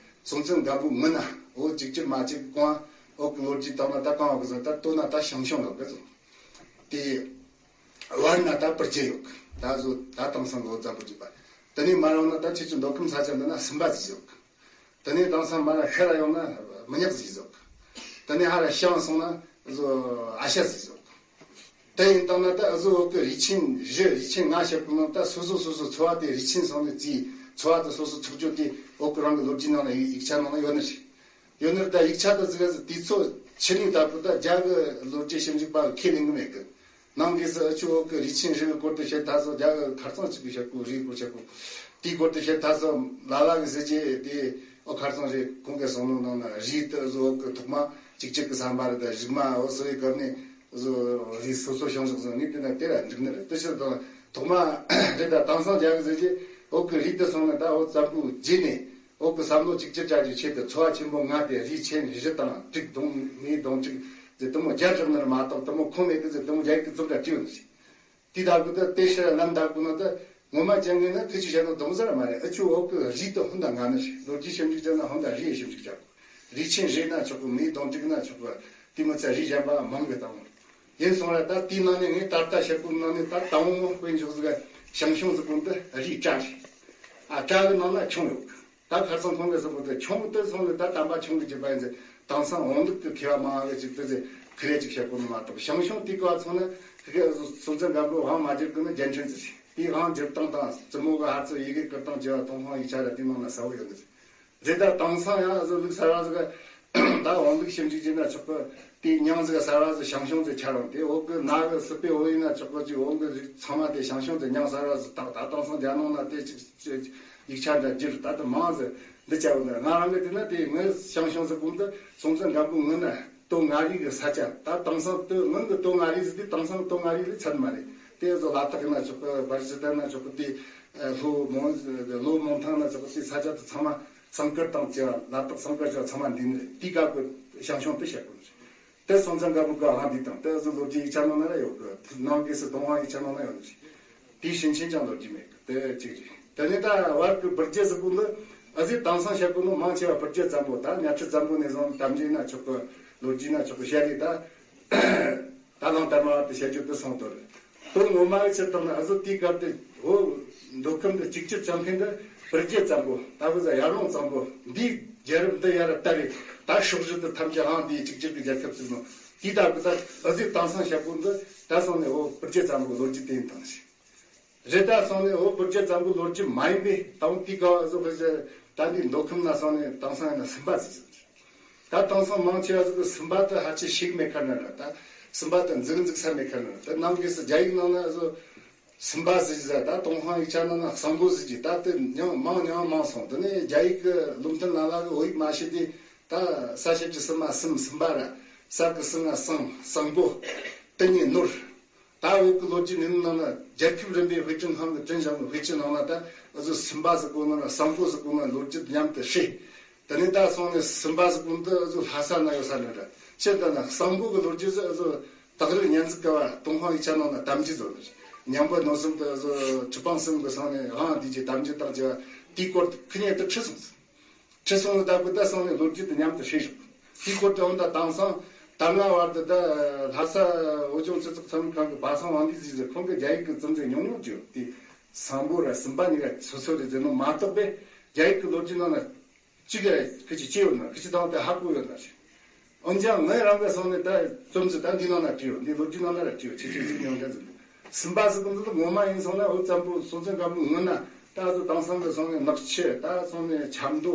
སྲོང་བཙན་སྒམ་པོ་ངི་ན་བོད་གཅིག་གྱུར་མ་གཅིག་གང་བོད་གི་ལོ་རྒྱུས་བཏང་ན་ད་གང་བ་གི་ཟེར་ད་ལྟོས་ན་ད་ཞང་ཞུང་ལོ་གི་ཟེར། དེ་བར་ན་ད་པུར་རྒྱལ་ཡོད་གི། ད་གཟོད་ད་དེང་སང་ལོ་ཙམ་པོ་གྱི་བར། དེ་ནས་མར་ཡོང་ན་ད་ཁྱེད་ཚོ་མདོ་ཁམས་ས་ཆ་འདི་ན་སུམ་པ་ཟིག་ཡོད་གི། དེ་ནས་དེང་སང་མར་ཤར་ཡོང་ན་མི་ཉག་ཟིག་ཡོད་གི། དེ་ནས་ཧ་ར་ཤང་སོང་ན་གཟོད་ཨ་ཤ་ཟིག་ཡོད་གི། དེ་ཡིན་དང་ན་ད་གཟོད་བོད་གི་རིགས་ཆེན་བཞི་རིགས་ཆེན་ལྔ་བཤད་གོ་ནོ་ད་སོ་སོ་སོ་སོ་ཚོ་བ་དེ་རིགས་ཆེན་སོང་ནས་བརྩིས་ཚོ་བ་དེ་སོ་སོ་ཚོགས་རྒྱུ་དེ་བོད་གི་རང་གི་ལོ་རྒྱུས་ནང་ན་ཡིག་ཆ་ནང་ན་ཡོད་ནི་རེད། ཡོད་ནི་རེད། ད་ཡིག་ཆ་དེ་ཟིག་ག་ཟིག་དུས་ཚོད་ཕྱི་ནས་ལྟ་བུ་ད་རྒྱ་གི་ལོ་རྒྱུས་ཞིབ་འཇུག་པ་གི་ཁས་ལེན་གི་མེད་གི། ནང་གི་སི་ཨ་ཆུ་བོད་གི་རིགས་ཆེན་བཞི་གི་སྐོར་དུ་བཤད་ཐ་སོ་རྒྱ་གི་ཁར་ཚང་གཅིག་གི་བཤད་གོ་རིགས་སྐོར་བཤད་གོ། དེའི་སྐོར་དུ་བཤད་ཐ་སོ་ལ་ལ་གི་ཟེར་གྱི་དེ་ཨོ་ཁར་ཚང་རེད། ཁོང་གི་བསམ་བློ་ནང་ན་རིགས་དེ་བཟོ་བོད་གི་ཐོག་མ་གཅིག་གཅིག་གི་བསམ་པ་རེད། ད་རིགས་མ་བོད་སོ་ཡི་སྐབས་ནས་བཟོ་རིགས་སོ་སོ་བྱུང་ཟིག་ཟིག་ནི་དེ་ན་དེ་ལ་འགྲིག་ནི་རེད། དེ་ཕྱིར་དང་ཐོག་མ་རེད། ད་དེང་སང་རྒྱ་གི་ཟེར་གྱི་བོད་གི་རིགས་དེ་སོང་ནས་ད་བོད་ཙམ་པོ་རྗེས་ནས། བོད་ཀྱི་བསམ་བློ་གཅིག་གྱུར་བྱ་རྒྱུའི་ཆེད་དུ་ཚོ་བ་ཆེན་པོ་ལྔ་སྟེ་རིགས་ཆེན་བཞི་དང་དྲུག་གདོང་མི་གདོང་དྲུག་ཟེར་དེ་མོ་བརྒྱ་བཞག་ནི་རེད་མ་གཏོགས་དེ་མོ་ཁོ་མེད་གི་ཟེར་དེ་མོ་རྒྱ་ཡིག་གི་རྩོམ་སྒྲ་བྲིས་ཡོད་ནི་ཞིག། དེ་ལྟ་བུ་དེ་དེ་ཕྱིར་ལམ་བདག་པོ་ནང་དུ་ངོ་མ་ཅན་ངོས་ན་ཁི་ཆུ་བྱ་དང་གདོང་ཟེར་མ་རེད། ཨ་ཆུ་བོད་ཀྱི་རིགས་དེ་ཧོན་དང་ང་ནི་ཞིག་ལོ་རྒྱུས་ཞིབ་འཇུག་བྱས་ན་ཧོན་དང་རིགས་ཞིབ་འཇུག་བྱ་དགོས། རིགས་ཆེན་རེད་ན་ཆོག་གི། མི་གདོང་དྲུག་ན་ཆོག་གི། དེ་མི་ཚད་རིགས་གཞན་པ་མང་གི་དང་། ཡིན་སོང་ར་ད་དེའི་ནང་ནས་ངས་ད་ལྟ་བཤད་པོ་ནང་ནས་ད་དང་པོ་དཔེ་འཇོག་ཟིག་ཞང་ཞུང་ཟིག་གོ་འདི་རིགས་བྲག་རེད། ཨ་བྲག་གི་ནང་ན་ཁྱུང་ཡོད། ད་ཁར་སང་ཁོང་གིས་ཟེར་གོ་དེ་ཁྱུང་དེ་སོང་ནས་ད་དམ་པ་ཁྱུང་གི་རྒྱུད་པ་ཡིན་ཟེར། དེང་སང་འོང་ལུགས་ཀྱི་མཁས་པ་མང་བ་ཅིག་དེ་ཟེར་ཁི་རེ་ཅིག་བཤད་གོ་ནི་མ་གཏོགས་ཞང་ཞུང་དེ་ག་བ་ཚང་ན་ཁི་གེ་སྲོང་བཙན་སྒམ་པོའི་དབང་མ་བསྒྱུར་གི་ནི་རྒྱལ་ཕྲན་ཟེར། དེའི་དབང་བསྒྱུར་སྟངས་དང་བཙུན་མོ་གི་ཧར་ཚུར་ཡི་གེ་བསྐུར་སྟངས་བཅས་པ་ཏོང་ཧྥང་ཡིག་ཆ་ར་དེའི་ནང་ན་གསལ་བོ་ཡོད་ནི་ཟེར། རེད། ད་དེང་སང་ཡང་ཨ་ཟུ་ལུགས་གསར་བ་ཟིག་ད་འོང་ལུགས་ཞིབ་འཇུག་བྱས་ན་ཆོག་གི། དེའི་མྱིང་ཟིག་གསར་བ་ཟིག་ཞང་ཞུང་ཟིག་ཆགས་རུང་དེ་འོག་གི་ན་གི་སྲིད་པའི་འོག་ཡིན་ན་ཆོག་གི། ཅིག་འོག་གི་རིགས་ཚང་མ་དེ་ཞང་ཞུང་དེ་མྱིང་གསར་བ་ཟིག་བཏགས། ད་དེང་སང་རྒྱ་ནང་ན་དེ་ཅིག་ཅིག་ཡིག་ཆ་འདྲ་བསྒྱུར་ད་དེ་མང་ཟིག་འདི་བྱ་བ་འདི་ང་རང་གི་དེ་ན་དེ་ངི་ཞང་ཞུང་ཟིག་གོང་དུ་སྲོང་བཙན་སྒམ་པོ་ངི་ན་སྟོད་མངའ་རིས་གི་ས་ཆ། ད་དེང་སང་སྟོད་ངི་གི་སྟོད་མངའ་རིས་ཟིག་དེ་དེང་སང་སྟོད་མངའ་རིས་ལས་ཚད་མ་རེད། དེ་ཟོ་ལ་དྭགས་ཡིན་ན་ཆོག་གི། བར་སི་ཏན་ན་ཆོག་གི། དེ་ལྷོ་མོན་ལྷོ་མོན་ཐང་ན་ཆོག་གི། དེ་ས་ཆ་དེ་ཚང་མ། བསང་དཀར་དང་བཅས་པ་ལ་དྭགས་བསང་དཀར་བཅས་པ་ཚང་མ་འདི་ནི་རེད། དེའི་སྐབས་ཀྱི་ཞང་ཞུང་དེ་བཤད་དགོས་རེད། དེ་སྲོང་བཙན་སྒམ་པོ་གི་དབང་འདུས་དང་དེ་ཟུ་ལོ་རྒྱུས་ཡིག་ཆ་ནང་ན་ར་ཡོད་གི། ནང་གི་སི་ཏོང་ཧྥང་ཡིག་ཆ་ནང་ན་ཡོད་ནི་རེད། དེའི་ཞིང་ཆེན་ཅང་ལོ་རྒྱུས་མེད་གི། དེ་གཅིག་རེད། དེ་ནས་ད་བར་གི་པུར་རྒྱལ་ཟེར་གོ་ནི་ཨ་ཟི་དེང་སང་བཤད་གོ་ནི་མང་ཆེ་བ་པུར་རྒྱལ་བཙན་པོ་ད་གཉའ་ཁྲི་བཙན་པོ་ནས་བཟུང་དམ་རྒྱུད་ན་ཆོག་གི། ལོ་རྒྱུས་ན་ཆོག་གི་བཤད་རེད་ད། ད་གླང་དར་མ་བར་དུ་བཤད་རྒྱུ་དེ་སོང་དོ་རེད། དོན་ངོ་མ་ཡི་ཕྱིར་བཏང་ན་ཨ་ཟོ་དེའི་སྐབས་དེ་འོ་མདོ་ཁམས་དེ་གཅིག་གྱུར་བཅོམ་མཁན་དེ་སྤུར་རྒྱལ་བཙན་པོ། ད་བུ་ཟ་ཡར་ལུང་བཙན་པོ། འདིའི་རྒྱལ་རབས་འདི་ཡར་དར་རེད། ད་ཕྱོགས་བཞི་དེ་ཐམས་ཅད་ཨང་དེའི་གཅིག་གྱུར་གྱི་རྒྱལ་ཁབ་ཟིག་ནོ། དེའི་ད་བུ་ད་ཨ་ཟོས་དེང་སང་བཤད་པོ་འདི་ད་སོང་ནས་འོ་སྤུར་རྒྱལ་བཙན་པོ་གི་ལོ་རྒྱུས་དེ་ཡིན་དང་ཞིག་རེད། ད་སོང་ནས་འོ་སྤུར་རྒྱལ་བཙན་པོའི་ལོ་རྒྱུས་མ་ཡིན་པའི་དང་དེའི་སྐབས་ཨ་ཟོ་ཕ་ད་འདི་མདོ་ཁམས་ན་སོང་ནས་དེང་སང་ཡིན་ན་སུམ་པ་ཟིག་ཟིག་ད་དེང་སང་མང་ཆེ་བ་ཟིག་གི་སུམ་པ་དེ་ཧ་ཅང་ཤེས་མེད་ཁར་ན་ར། ད་སུམ་པ་དེ་འཛུགས་འཛུགས་ས་མེད་ཁར་ན་ར། ད་ནང་གི་སུ་རྒྱ་ཡིག་ནང་ན་ཨ་ཟོ་སུམ་པ་ཟིག་ཟ། ད་ཏུན་ཧོང་ཡིག་ཆ་ནང་ན་གསང་པོ་ཟིག་གི་ད་དེ་མྱང་མང་མྱང་མང་སོང་། དེ་ནས་རྒྱ་ཡིག་གི་ལུང་བསྟན་ལ་ལ་གི་བོད་ཡིག་མ་ཤེས་དེ། ད་ས་ཞབས་ཀྱི་སུ་མ་སུམ་སུམ་པ་ར། ས་གི་སུ་ང་སང་སང་པོ། དེ་ནས་ནོར། ད་བོད་ཀྱི་ལོ་རྒྱུས་ནི་ནང་ན་རྒྱལ་ཁབ་རིམ་པའི་དཔེ་སྐྲུན་ཁང་གི་སྐྲུན་བཞག་ནི་དཔེ་ཆ་ནང་ན་ད་ཨ་ཟོ་སུམ་པ་ཟིག་གོ་ན་ར་སང་པོ་ཟིག་གོ་ན་ལོ་རྒྱུས་མཉམ་དུ་བསྲེས། དེ་ནས་ད་སོང་ནས་སུམ་པ་ཟིག་གོ་འདི་ཨ་ཟོ་ལྷ་ས་ན་ཡོད་ས་ནི་ར། ཕྱིར་ད་ན་སང་པོ་གི་ལོ་རྒྱུས་ཟིག་ཨ་ཟོ་སྟག་རི་གཉན་གཟིགས་ཀ་བ་ཏུན་ཧོང་ཡིག་ཆ་ནང་ན་དམ་རྒྱུ་ཟོ་ནི་ར། ཉམས་པ་ནོར་གསུམ་དུ་ཨ་ཟོ་ཁྲི་པང་གསུམ་གི་སོང་ནས་དབང་དུས་ཀྱི་དམ་རྒྱུ་བཏགས་ཀྱི་བ་དེའི་སྐོར་དུ་ཁི་ཉེ་དུ་ཁྲི་སོང་ཟིག་ཁྲི་སོང་ལ་ད་བུ་ད་སོང་ནས་ལོ་རྒྱུས་དེ་མཉམ་དུ་བསྲེས་བཞག་དེའི་སྐོར་དུ་འོང་ད་དེང་སང་ད་སྔ་བར་དུ་ད་ལྷ་ས་བོད་ལྗོངས་སྤྱི་ཚོགས་ཚོགས་མི་ཁང་གི་བ་སང་དབང་འདུས་ཟེར་ཟེར་ཁོང་གི་རྒྱ་ཡིག་གི་རྩོམ་མཛོད་ཉུང་ཉུང་བྲིས་ཡོད་དེ། སང་པོ་ར་སུམ་པ་གཉིས་ཀ་སོ་སོ་རེ་ཟེར་ནོ་མ་གཏོགས་པས་རྒྱ་ཡིག་གི་ལོ་རྒྱུས་ནང་ན་གཅིག་ག་ཁི་ཅི་ཅི་ཡོད་ན་ཁི་ཅི་དང་དེ་ཧ་གོ་ཡོད་ན་ཞིག་འོན་ཀྱང་ངས་རང་གི་སོང་ནས་ད་རྩོམ་ཟིག་ད་འདི་ནང་ན་བྲིས་ཡོད། འདི་ལོ་རྒྱུས་ནང་ན་ར་བྲིས་ཡོད། ཆེ་ཆེ་ཟིག་ཉུང་ཉུང་ཟིག་སུམ་པ་ཟིག་གི་འདི་ངོ་མ་ཡིན་སོང་ན་འོ་བཙན་པོ་སྲོང་བཙན་སྒམ་པོའི་སྔོན་ན་ད་ཨ་ཟོ་དེང་སང་གི་སོང་ནས་ནག་ཆུ་ད་སོང་ནས་ཆབ་མདོ་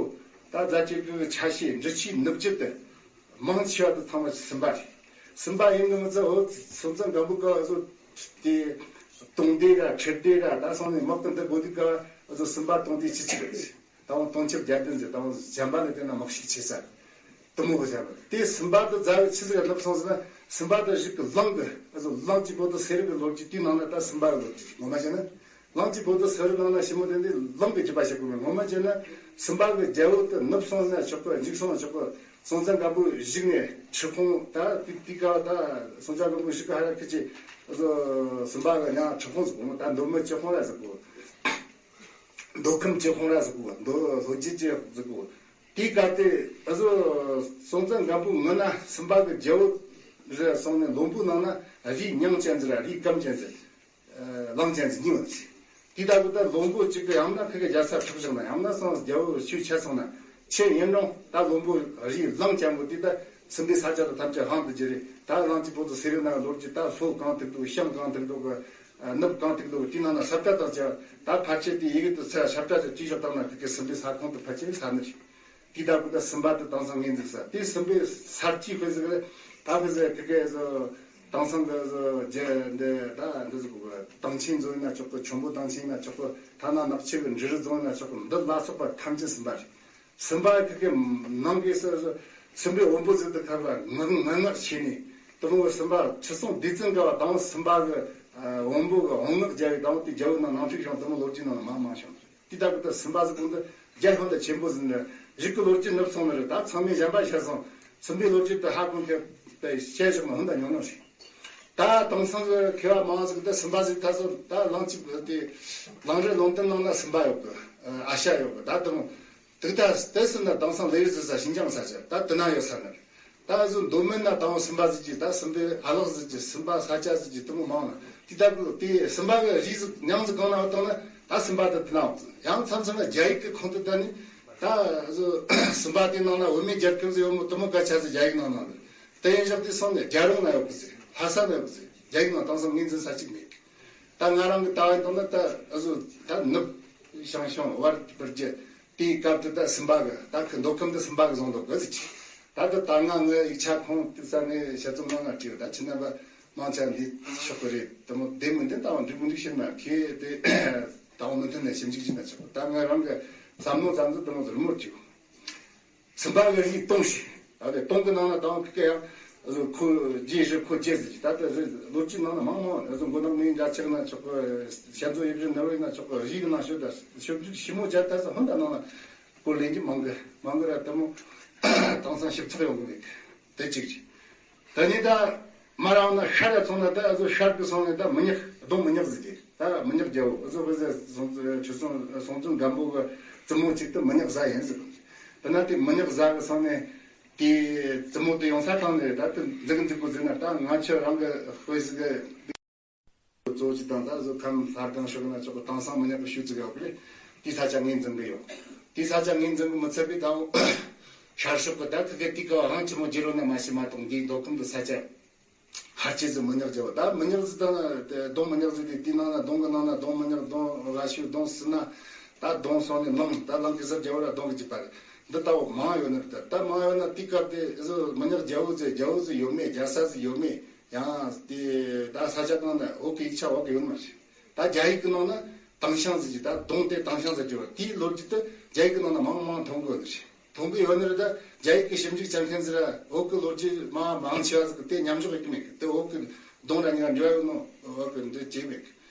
ད་རྫ་ཆུ་གི་ཆ་ཤས་འབྲི་ཆུའི་ནུབ་རྒྱུད་དུ་མང་ཆེ་བ་དུ་ཚང་མ་སུམ་པ་རེད། སུམ་པ་ཡིན་གི་མི་ཚད་འོ་སྲོང་བཙན་སྒམ་པོ་གི་ཨ་ཟོ་དེ་དུང་སྡེ་ར་ཁྲི་སྡེ་ར་ད་སོང་ནས་དམག་གི་འདི་དགོས་དུས་ག་ཨ་ཟོ་སུམ་པ་དུང་སྡེ་ཆི་ཆི་རེད། ད་དུང་སྟོང་ཆབ་བརྒྱད་ལྡན་ཟེར་ད་དུང་གཞན་པ་ལ་བལྟས་ན་དམག་ཤུགས་ཆེ་ས་དུ་མོ་གི་བྱ་བ་དེ་སུམ་པ་དུ་རྫ་བའི་ཆི་ཟིག་ལབ་སོང་ཟེར་ན། སུམ་པ་དུ་རིགས་ཀྱི་གླང་གི་ཨ་ཟོ་གླང་གི་པོ་ཏི་སེ་རི་གི་ལོ་རྒྱུས་དེའི་ནང་ན་ད་སུམ་པ་གི་ལོ་རྒྱུས་ངོ་མ་བྱས་ན། གླང་གི་པོ་ཏི་སེ་རི་ནང་ན་ཞི་མོ་དེ་འདི་གླང་གི་རྒྱུད་པ་ཞིག་གོ་མེད། ངོ་མ་བྱས་ན་སུམ་པ་གི་རྒྱལ་པོ་དུ་ནུབ་སོང་ན་ཆོག་གི་འཇིག་སོང་ན་ཆོག་གི་སྲོང་བཙན་སྒམ་པོ་བཞུགས་ནས་ཁྲི་ཁོང་ད་དེ་དེ་ག་ད་སྲོང་བཙན་སྒམ་པོ་བཞུགས་གི་ཧ་ར་ཁི་ཆི་ཨ་ཟོ་སུམ་པ་གི་ཉང་ཁྲི་ཁོང་ཟིག་གོ་ད་མདོ་མི་ཁྲི་ཁོང་ར་ཟིག་གོ་མདོ་ཁམས་ཀྱི་ཁོང་ར་ཟིག་གོ་མདོ་ལྷོ་རྒྱུད་ཀྱི་ཟིག་གོ་དེའི་སྐབས་དེ་ཨ་ཟོ་སྲོང་བཙན་སྒམ་པོའི་སྔོན་ན་སུམ་པ་གི་རྒྱལ་པོ་རེད་སོང་ནས་བློན་པོའི་ནང་ན་རིགས་མྱང་ཅན་ཟིག་ར་རིགས་སྐམ་ཅན་ཟིག་ཨ་གླང་ཅན་ཟིག་གཉིས་ཡོད་ཟིག་དེ་ལྟ་བུ་ད་བློན་པོ་གཅིག་གི་ཡང་ན་ཁི་གི་རྒྱལ་ས་འཕྲོག་བཞག་ན་ཡང་ན་སང་རྒྱལ་པོ་ཆོས་ཆད་སོང་ན་ཆེ་ཡིན་རུང་ད་བློན་པོ་རིགས་གླང་ཅན་པོ་དེ་ད་སུམ་པའི་ས་ཆ་དང་ཐམས་ཅད་དབང་དུ་བསྒྱུར་རེད། ད་གླང་གི་པོ་ཏི་སེ་རི་ན་ལོ་རྒྱུས་ད་ལྷོ་གང་ཐུག་འདུག་ཤང་གང་ཐུག་འདུག་ནུབ་གང་ཐུག་འདུག་དེ་ནང་ན་ས་བཀྲ་དང་བཅས་ད་ཕལ་ཆེར་དེ་ཡི་གེ་དུ་ཚེ་ས་བཀྲ་དུ་བྲིས་བཞག་བཏང་ན་དེ་གའི་སུམ་པའི་ས་ཁོངས་དུ་ཕལ་ཆེར་ས་ནི་རེད། དེ་ལྟ་བུ་ད་སུམ་པ་དུ་དེང་སང་ངོས་འཛིན་ས་དེ་སུམ་པའི་ས་དཀྱིལ་དཔེ་ཟིག་རེད། ད་དཔེ་ཟིག་དེ་གའི་དེང་སང་གི་རྒྱལ་འདི་ད་འདི་ཟིག་གོ་དང་ཆེན་རྫོང་ཡིན་ན་ཆོག་གི་ཆོན་པོ་དང་ཆེན་ཡིན་ན་ཆོག་གི་ཐ་ན་ནག་ཆུ་གི་འབྲི་རུ་རྫོང་ཡིན་ན་ཆོག་གི་འདི་ལ་སོགས་པ་ཐམས་ཅད་སུམ་པ་རེད། སུམ་པ་གི་གི་ནང་གི་སུ་སུམ་པའི་བོན་པོ་ཟིག་ཏུ་ཁ་བ་ངག་ངག་ངག་བྱས་ནས་དུ་མོ་སུམ་པ་ཁྲི་སྲོང་ལྡེ་བཙན་ག་བ་དང་སུམ་པ་གི་བོན་པོ་གི་འོང་ངག་རྒྱལ་བའི་དང་དེ་རྒྱལ་བོ་ནང་ནང་ཁྲིག་ཤང་དུ་མོ་ལོ་རྒྱུས་ནང་ལ་མང་མང་བྱུང་། དེ་ལྟ་བུ་ད་སུམ་པ་ཟིག་གོང་དུ་རྒྱལ་ཧོན་ད་ཆེན་པོ་ཟིག་འདི་རིགས་ཀྱི་ལོ་རྒྱུས་ནུབ་སོང་ནི་རེད། ད་ཚང་མས་གཞན་པ་བཤད་སོང་། སུམ་པའི་ལོ་རྒྱུས་དུ་ཧ་གོ་མཁན་དེ་བཤད་བཞག་མ་ཧོན་ད་ཉུང་ཉུང་ཞིག་ད་དེང་སང་གི་མཁས་པ་མང་ཟིག་ད་སུམ་པ་ཟིག་ད་སོ་ད་གླང་གཅིག་དེ་གླང་རི་ལུང་བསྟན་ནང་ན་སུམ་པ་ཡོད་གི་ཨ་ཤ་ཡོད་གི་ད་དུང་དུག་ད་དེ་སུ་ན་དེང་སང་ལས་རིགས་ཟིག་ས་ཤིན་ཅང་ས་ཆ་ད་དུ་ན་ཡོད་ས་ན་རེད། ད་གཟོད་མདོ་སྨད་ན་དང་སུམ་པ་ཟིག་གི་ད་སུམ་པའི་ཨ་ལགས་ཟིག་གི་སུམ་པ་ས་ཆ་ཟིག་གི་དུ་མོ་མང་ན་དེ་ད་དེ་སུམ་པ་གི་རིགས་ཟིག་མྱང་ཟིག་གང་ན་བཏང་ན་ད་སུམ་པ་དེ་དུ་ན་ཡང་མཚམས་མཚམས་ན་རྒྱ་ཡིག་གི་ཁོང་དུ་ད་ནི་ད་གཟོད་སུམ་པ་དེ་ནང་ན་བོད་མི་རྒྱལ་ཁབ་ཟིག་ཡོད་མོ་དུ་མོ་ག་ཆ་ཟིག་རྒྱ་ཡིག་ནང་ན་རེད། དེ་ཡིན་ཞག་དེ་སོང་ནས་རྒྱལ་རོང་ན་ཡོད་གི་ཟེར། ལྷ་ས་ན་ཡོད་གི་ཟེར། རྒྱ་ཡིག་ནང་དེང་སང་ངོས་འཛིན་ས་གཅིག་མེད་གི་ད་ང་རང་གི་ལྟ་བའི་ཐོག་ན་ད་གཟོད་ད་ནུབ་ཞང་ཞུང་བར་སྤུར་རྒྱལ་དེའི་སྐབས་དུ་ད་སུམ་པ་གི་ད་ཁི་མདོ་ཁམས་དུ་སུམ་པ་གི་བཟུང་འདུག་གི་ཟེར་གི་ད་དུ་ད་ང་ངའི་ཡིག་ཆ་ཁོང་དུ་ས་ངའི་བཤད་ཚུལ་ནང་ང་བྲིས་ད་ཁྱི་རྣམ་པ་མང་ཆ་འདི་ཤོག་གི་རེད། དུ་མོ་བདེ་མི་འདི་ད་བ་འགྲིག་མི་འདུག་ཤེས་ན་ཁི་དེ་ད་བ་མི་མཐུན་ནས་ཞིབ་འཇུག་བྱེད་ན་ཆོག་ད་ང་རང་གི་བསམ་མནོ་ཙམ་ཟིག་དུ་མོ་ཟིག་རི་མོ་བྲིས། སུམ་པ་གི་རིགས་སྟོང་ཞིག་ད་དེ་སྟོང་གི་ནང་ན་དང་གི་ཡང་ཁོ་རྗེས་རི་ཁོ་རྗེས་ཟིག་ད་ལྟ་རི་ལོ་རྒྱུས་ནང་ན་མང་མང་ཨ་ཟོ་མགོ་ནག་མིའི་འདྲ་ཆགས་ན་ཆོག་གི་ཞལ་མཛོད་ཡིག་རིགས་ནི་རིགས་ན་ཆོག་གི་རིགས་ནང་ཤོད་ད་ཤོད་རྒྱུ་ཞིབ་མོ་བྱ་ད་ས་ཧོན་ད་ནང་ན་སྐོར་ལེན་གྱི་མང་གི་མང་གི་ར་དེ་མོ་དེང་སང་ཞིབ་ཚགས་ཡོང་གི་མེད་གི་དེ་གཅིག་གཅིག་ད་ནི་ད་མ་རང་ན་ཤར་ཡ་ཚོང་ན་ད་ཨ་ཟོ་ཤར་གི་སོང་ནས་ད་མི་ཉག་གདོང་མི་ཉག་ཟིག་གི་ད་མི་ཉག་རྒྱལ་བོ་ཨ་ཟོ་བ་ཟེ་སོང་ཆུ་སོང་སོང་ཙུན་སྒམ་པོ་གི་བཙུན་མོ་གཅིག་ཏུ་མི་ཉག་བཟའ་ཡིན་ཟིག་ད་ན་དེ་མི་ཉག་བཟའ་གི་སོང་ནས་ དེ་བཙུན་མོ་དེ་ཡོང་ས་ཐང་ནས་ད་དེ་འཛུགས་འཛུགས་པོ་འཛུགས་ན། ད་ང་ཁྱོད་རང་གི་དཔེ་ཟིག་གི་གཙོ་བོ་ཅིག་དང་། ད་གཟོད་ཁམས་ལྷ་ཁང་ཕྱོགས་ན་ཆོག་གི། དེང་སང་མི་ཉག་གི་ཤུལ་ཅིག་ཡོད་གི་རེད། དེའི་ས་ཆ་ངོས་འཛིན་གི་ཡོད། དེའི་ས་ཆ་ངོས་འཛིན་གི་མི་ཚད་པའི་ད་ཤར་ཕྱོགས་གི་ད་ཁི་གེ་དེ་ག་བ་རང་ཆི་མོ་བརྗེ་རོགས་ན་མ་ཤི་མ་གཏོགས། འདིའི་མདོ་ཁམས་དུ་ས་ཆ་ཕལ་ཆེར་ཟིག་མི་ཉག་བརྒྱབ་པ། ད་མི་ཉག་ཟིག་དང་གདོང་མི་ཉག་ཟིག་དེ། དེའི་ནང་ན་གདོང་གི་ནང་ན་གདོང་མི་ཉག། གདོང་ར་ཤུ། གདོང་སི་ན། ད་གདོང་སོང་ནས་ནང་ད་ལང་གི་ཟིག་བརྒྱབ་པ་ར་གདོང་གི་ཅི་པ་རེད། འདི་ལྟ་བུ་མང་ཡོད་ནི་རེད། ད་མང་ཡོད་ན་དེའི་སྐབས་དེ་ཟིག་མི་ཉག་རྒྱལ་པོ་ཟིག་རྒྱལ་པོ་ཟིག་ཡོད་མེད། རྒྱལ་ས་ཟིག་ཡོད་མེད། ཡང་དེ་ད་ས་ཆ་གང་ན་བོད་གི་ཡིག་ཆ་བོད་གི་ཡོད་མ་རེད། ད་རྒྱ་ཡིག་གི་ནང་ན་དེང་ཞང་ཟེར་གི། ད་གདོང་དེ་དེང་ཞང་ཟེར་གི་བ། དེའི་ལོ་རྒྱུས་དེ་རྒྱ་ཡིག་གི་ནང་ན་མང་མང་མཐོང་གི་ཡོད་ནི་རེད། མཐོང་གི་ཡོད་ནི་རེད། ད་རྒྱ་ཡིག་གི་ཞིབ་འཇུག་བྱ་མཁན་ཟེར་ར་བོད་གི་ལོ་རྒྱུས་མང་མང་ཆེ་བ་ཟིག་གི་དེ་མཉམ་འཇོག་ཡེད་གི་མེད་གི། དེ་བོད་གི་གདོང་ར་གཉིས་ཀ་འབྲེལ་བ་ཡོད་ནོ་བོད་གི་འདི་བྱས་མེད་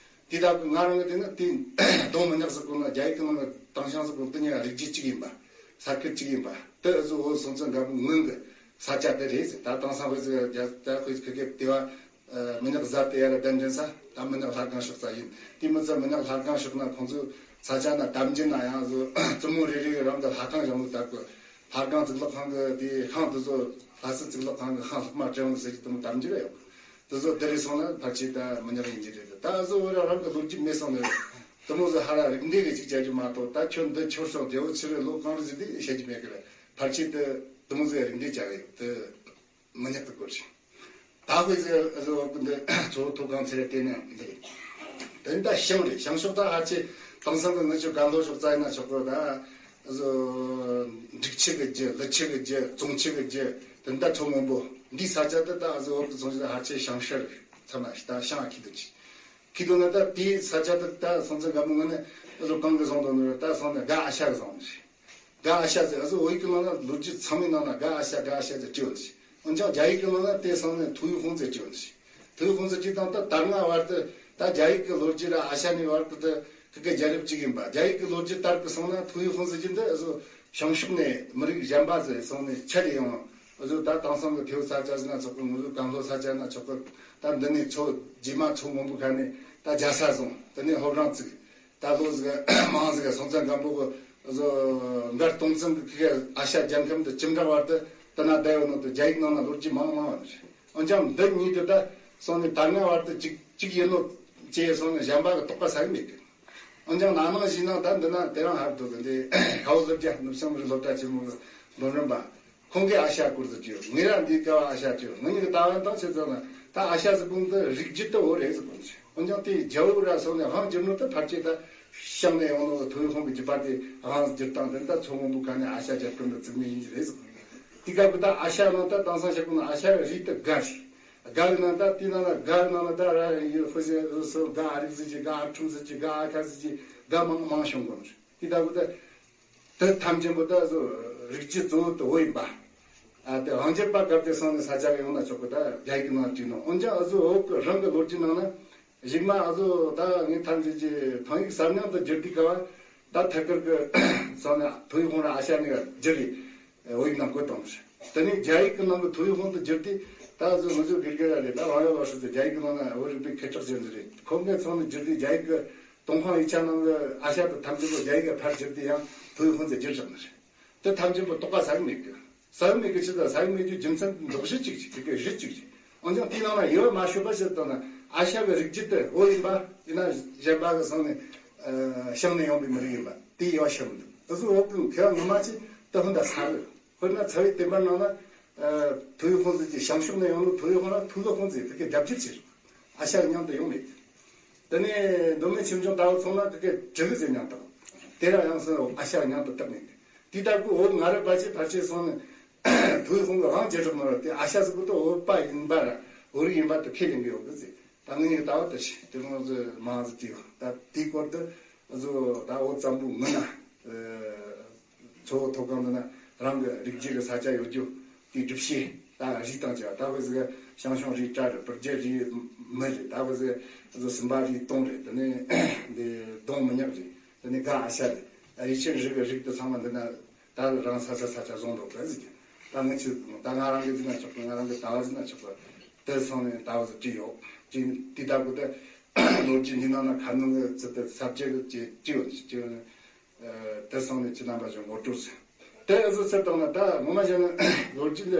གི། དེ་ལྟ་བུ་ང་རང་གི་དེ་ནི་དེ་གདོང་མི་ཉག་ཟེར་གོ་ན་རྒྱ་ཡིག་གི་ནང་ན་དེང་ཞང་ཟེར་གོ་ན་དེ་གཉིས་ཀ་རིགས་རྒྱུད་གཅིག་ཡིན་པ། ས་ཁུལ་གཅིག་ཡིན་པ། དེ་ཨ་ཟོ་བོད་སྲོང་བཙན་སྒམ་པོ་སྔོན་གི་ས་ཆ་དེ་རེད་ཟེར། ད་དེང་སང་དཔེ་ཟིག་རྒྱ་ད་དཔེ་ཁི་གེ་དེ་བ། ཨ་མི་ཉག་ཟ་དེ་ཡ་ར་གདན་འདྲེན་ས་ད་མི་ཉག་ལྷ་ཁང་ཕྱོགས་ས་ཡིན། དེ་མི་ཚད་མི་ཉག་ལྷ་ཁང་ཕྱོགས་ན་ཁོང་ཚོའི་ས་ཆ་ན་དམ་རྒྱུན་ན་ཡང་ཟོ་བཙུན་མོ་རེ་རེ་གི་རང་གི་ལྷ་ཁང་བཞེངས་ནོ། ད་གི་ལྷ་ཁང་གཙུག་ལག་ཁང་གི་དེ་ཤིང་དེ་ཚོ་ལྷ་སའི་གཙུག་ལག་ཁང་གི་ཤིང་ལྷག་མ་བྲེས་ནོ་ཟེར་གི། དེ་མོ་དམ་རྒྱུན་ཡོད། དེ་ཚོ་དེ་རེ་སོང་ན་ཕལ་ཆེར་ད་མི་ཉག་ཡིན་གྱི་རེད། ད་ཨ་ཟོ་བོད་རང་རང་གི་ལོ་རྒྱུས་མེད་སོང་ནས་དེ་མོ་ཟིག་ཧ་ར་རིགས་འདེད་གི་ཅིག་བྱ་རྒྱུ་མ་གཏོགས། ད་ཁྱོད་འདི་ཁྱོད་སོང་རྒྱལ་པོ་ཆི་རེད་ལོ་གང་རེད་ཟེར་དེ་བཤད་རྒྱུ་མེད་གི་རེད། ཕལ་ཆེར་དེ་དེ་མོ་ཟིག་རིགས་འདེད་བྱ་གི་ཡོད། དེ་མི་ཉག་གི་སྐོར་ཞིག་ད་དཔེ་ཟིག་ཨ་ཟོ་འདི་གཙོ་བོ་ཐོག་ཁང་ཚེ་རེ་བལྟས་ན་འདི་རེད། དེ་ད་ཤང་རེད། ཤང་ཕྱོགས་ད་ཧ་ཆེ་དེང་སང་གི་ང་ཚོ་དགའ་མདོ་ཕྱོགས་རྩ་ཡིན་ན་ཆོག་གི། ད་ཨ་ཟོ་འབྲུག་ཆུ་གི་རྒྱུད། ཀླུ་ཆུ་གི་རྒྱུད། ཙོང་ཆུ་གི་རྒྱུད། དེ་ད་མཚོ་སྔོན་པོ་འདིའི་ས་ཆ་དེ་ད་ཨ་ཟོ་བོད་གི་ཙོང་ཆུ་ད་ཧ་ཆེ་ཤང་ཤར་རེད། ཚང་མ་ད་ཤང་ཨ་ཁི་དུ་ཅི་ཁི་དུ་ན། ད་དེའི་ས་ཆ་དེ་ད་སྲོང་བཙན་སྒམ་པོ་སྔོན་ནས་ཨ་ཟོ་གང་གི་བཟུང་དོ་ནི་རེད། ད་སོང་ནས་དགའ་ཨ་ཤ་གི་བཟུང་ནི་རེད། དགའ་ཨ་ཤ་ཟེར། ཨ་ཟོ་བོད་ཡིག་གི་ནང་ན་ལོ་རྒྱུས་ཚང་མའི་ནང་ན་དགའ་ཨ་ཤ་དགའ་ཨ་ཤ་ཟེར་བྲིས་ཡོད་ནི་ཞིག་འོན་ཀྱང་རྒྱ་ཡིག་གི་ནང་ན་དེ་སོང་ནས་ཐུའུ་ཧུང་ཟེར་བྲིས་ཡོད་ནི་ཞིག་ཐུའུ་ཧུང་ཟེར་བྲིས་དང་ད་ད་སྔ་བར་དུ་ད་རྒྱ་ཡིག་གི་ལོ་རྒྱུས་ར་ཨ་ཤ་ནི་བར་དུ་ད་ཁི་གེ་རྒྱལ་རབས་གཅིག་ཡིན་པ། རྒྱ་ཡིག་གི་ལོ་རྒྱུས་ལྟར་གི་སོང་ན་ཐུའུ་ཧུང་ཟེར་གྱི་འདི་ཨ་ཟོ་ཤང་ཕྱོགས་ནས་མི་རིགས་གཞན་པ་ཟིག་སོང་ནས་ཁྱེར་ཡོང་། ཨ་ཟོ་ད་དེང་སང་གི་ཐེའུ་ས་ཆ་ཟེར་ན་ཆོག་གི། ང་ཚོ་གངས་ལྷོ་ས་ཆ་ན་ཆོག་གི། ད་འདི་ནས་མཚོ་རྗེས་མ་མཚོ་སྔོན་པོ་ཁ་ནས་ད་རྒྱལ་ས་བཟུང་། དེ་ནས་ཕོ་བྲང་བཙུགས། ད་ལོ་ཟིག་མང་ཟིག་སྲོང་བཙན་སྒམ་པོ་གི་མགར་སྟོང་བཙན་གི་ཨ་ཤ་རྒྱལ་ཁམས་དེ་ཅི་འདྲ་བར་དུ་དེ་ན་བསྡད་ཡོད་ནོ་དེ་རྒྱ་ཡིག་ནང་ན་ལོ་རྒྱུས་མང་མང་ཡོད་རེད། འོན་ཀྱང་འདི་གཉིས་དེ་ད་སོང་ནས་ད་སྔ་བར་དུ་གཅིག་གཅིག་ཡིན་ནོ་ཅེས་སོང་ནས་གཞན་པ་གི་དོགས་པ་ཟ་གི་མེད་གི། འོན་ཀྱང་ན་ནིང་གཞེས་ནིང་ད་འདི་ན་དེ་རིང་ཧར་འདུག་གི། འདི་ཁའོ་སློབ་རྒྱ་ནུབ་བྱང་མི་རིགས་སློབ་གྲྭ་ཆེན་མོ་གི་འབུམ་རམས་པ། ཁོང་གིས་ཨ་ཤ་སྐོར་དུ་བརྗོད། ངས་ར་འདིའི་སྐབས་ཨ་ཤ་བརྗོད། ང་གཉིས་ཀྱི་ལྟ་བ་དང་ཆེ་ཙམ་ན་ད་ཨ་ཤ་ཟེར་གོ་ནོ་འདི་རིགས་རྒྱུད་དུ་འོ་རེད་ཟེར་གོ་ནོ། འོན་ཀྱང་དེའི་རྒྱལ་པོ་ར་སོང་ནས་དབང་བསྒྱུར་ནོ་དེ་ཕལ་ཆེར་ད་ཤང་ནས་ཡོང་ནོ་ཐུའུ་ཧུང་གི་རྒྱུད་པ་དེ་དབང་བསྒྱུར་སྟངས་དེ་ད་མཚོ་སྔོན་པོ་ཁ་ནས་ཨ་ཤ་རྒྱལ་ཁམས་ལ་བཙུགས་ནི་ཡིན་གྱི་རེད་ཟེར་གོ་ནོ། དེའི་སྐབས་ཀྱི་ད་ཨ་ཤ་ནང་ད་དེང་སང་བཤད་གོ་ནོ་ཨ་ཤ་རིགས་དེ་དགའ་རེད། དགའ་གི་ནང་ད་དེའི་ནང་ལ་དགའ་གི་ནང་ལ་ད་ར་ཡི་ཧུ་ཟེར་ཧུ་སོ་དགའ་ཨ་རིག་ཟེར་གྱི་དགའ་ཨ་ཁྲུམ་ཟེར་གྱི་དགའ་ཨ་ཁ་ཟེར་གྱི་དགའ་མང་མང་བྱུང་གོ་ནོ། དེ་ལྟ་བུ་ད། དེ་ཐམས་ཅད་པོ་ད་གཟོད་རིགས་རྒྱུད་གཙོ་བོ་དེ་བོད་ཡིན་པ། ཨ་དེ་དབང་བསྒྱུར་པ་སྐབས་དེ་སོང་ནས་ས་ཆ་གི་ཡོང་ན་ཆོག་གི། ད་རྒྱ་ཡིག་གི་ནང་བྲིས་ནོ། འོན་ཀྱང་ཨ་ཟོ་བོད་གི་རང་གི་ལོ་རྒྱུས་ནང་ན་གཞུག་མ་ཨ་ཟོ་ད་ངས་ཐམས་ཅད་ཀྱི་ཐང་ཡིག་གསར་རྙིང་དུ་བསྒྱུར་དུས་སྐབས་ད་ཐད་ཀར་གི་སོང་ནས་ཐུའུ་ཧུང་ར་ཨ་ཤ་ནས་བསྒྱུར་རེ་བོད་ཡིག་ནང་བཀོད་བཏང་། དེ་ནས་རྒྱ་ཡིག་གི་ནང་གི་ཐུའུ་ཧུང་དུ་བསྒྱུར་དུས་ད་ཨ་ཟོ་ང་ཚོ་དགེ་རྒན་ར་རེད། ད་ཝང་ཡོ་ལོ་ཧྲི་ཚོ་རྒྱ་ཡིག་གི་ནང་ན་བོད་རིག་པའི་མཁས་གྲགས་ཅན་ཟིག་རེད། ཁོང་གིས་སོང་ནས་བསྒྱུར་དུས་རྒྱ་ཡིག་གི་ཏུན་ཧོང་ཡིག་ཆ་ནང་གི་ཨ་ཤ་དེ་ཐམས་ཅད་པོ་རྒྱ་ཡིག་ག་ཕར་བསྒྱུར་ཏེ་ཡང་ཐུའུ་ཧུང་ཟེར་བསྒྱུར་བཞག་ནི་རེད། དེ་ཐམས་ཅད་པོ་དོགས་པ་ཟ་གི་མེད་གི། ཟ་གི་མེད་གི་ཆི་ཟེར་ན་ཟ་གི་མེད་རྒྱུ་རྒྱུ་མཚན་འདོགས་གཞི་གཅིག་ཅིག་དེ་གི་གཞི་གཅིག་ཅིག་འོན་ཀྱང་དེའི་ནང་ན་ཡོད་མ་ཤོད་པ་ཞིག་བཏང་ན་ཨ་ཤ་བའི་རིགས་རྒྱུད་དེ་བོད་ཡིན་པ་ཡིན་ན་གཞན་པ་གི་སོང་ནས་ཨ་ཤང་ནས་ཡོང་པའི་མི་རིགས་ཡིན་པ་དེ་ཡོད་ཤོད་མི་འདུག་དེ་ཚོ་བོད་གི་མཁས་པ་ངོ་མ་ཅིག་དེ་ཧོན་ད་ཟ་གི། དཔེར་ན་ཚ་བའི་བསྟན་པ་ནང་ན་ཨ་ཐུའུ་ཧུང་ཟེར་གྱི་ཤང་ཕྱོགས་ནས་ཡོང་ནོ་ཐུའུ་ཧུང་ལ་ཐུའུ་ལི་ཧུང་ཟེར་དེ་གི་རྒྱབ་བསྒྱུར་བྱས། ཨ་ཤ་མཉམ་དུ་ཡོང་མེད། དེ་ནས་མདོ་སྨད་ཆོས་འབྱུང་ལྟ་བུ་ཚང་ན་དེ་གི་ཀྲི་ལི་ཟེར་མཉམ་དུ་དེ་ར་ཡང་སོ་ཨ་ཤ་མཉམ་དུ་བཏགས་མེད། དེ་ལྟ་བུ་འོ་ང་རེ་པ་ཆེ་ཕལ་ཆེར་སོང་ནས་ཐུའུ་ཧུང་གི་དབང་བྱེད་རོགས་མ་ར་དེ་ཨ་ཤ་ཟེར་གོ་དོ་བོད་པ་ཡིན་པ་ར་བོད་རིགས་ཡིན་པ་དེ་ཁས་ལེན་གི་ཡོད་གི་ཟེར། ད་ངེད་གཉིས་ཀྱི་ལྟ་བ་དེ་ཞིག་དེ་རིང་ཟེར་མང་ཟེར་གྱི་ཡོད། ད་དེའི་སྐོར་དུ་བཟོ་ད་འོ་ཙམ་པོ་ངུ་ན། མཚོ་བོད་མཐོ་སྒང་འདི་ན་རང་གི་རིགས་རྒྱུད་ཀྱི་ས་ཆ་ཡོད་རྒྱུ་དེའི་སྒྲུབ་བྱེད་ད་རུས་དང་བཅས་པ། ད་བོད་ཟིག་ཤང་ཤང་རུས་སྤྲ་རེད། སྤུ་རྒྱལ་རུས་མི་རེད། ད་བོད་ཟིག་བཟོ་སུམ་པ་རུས་སྟོང་རེད། དེ་ནས་འདི་གདོང་མི་ཉག་རེད། དེ་ནས་དགའ་ཨ་ཤ་རེད། རུས་ཆེན་རིགས་ཀྱི་རིགས་དེ་ཚང་མ་འདི་ན་ད་རང་ས་ཆ་ས་ཆ་བཟུང་འགྲོ་གི་ཟིག་ད་ངི་ཆི་ད་ང་རང་གི་ཟིན་ན་ཆོག་གི། ང་རང་གི་ལྟ་བ་ཟིན་ན་ཆོག་གི། དེ་སོང་ནས་ད་བོད་ཟིག་བྲིས་ཡོད། བྲིས་དེ་ལྟ་བུ་དེ་ལོ་རྒྱུས་འདི་ནང་ན་ཁ་ནང་གི་ཚུལ་དེ་ས་བཅད་ཀྱི་བྲིས་ཡོད་ཟིག་བྲིས་ཡོད། ཨ་དེ་སོང་ནས་ཁྱེད་རྣམ་པ་ཚོས་ངོ་སྤྲོད་ཟིན། དེ་ཨ་ཟོ་ཚེ་དང་ན་ད་ངོ་མ་བཤད་ན་ལོ་རྒྱུས་ལ་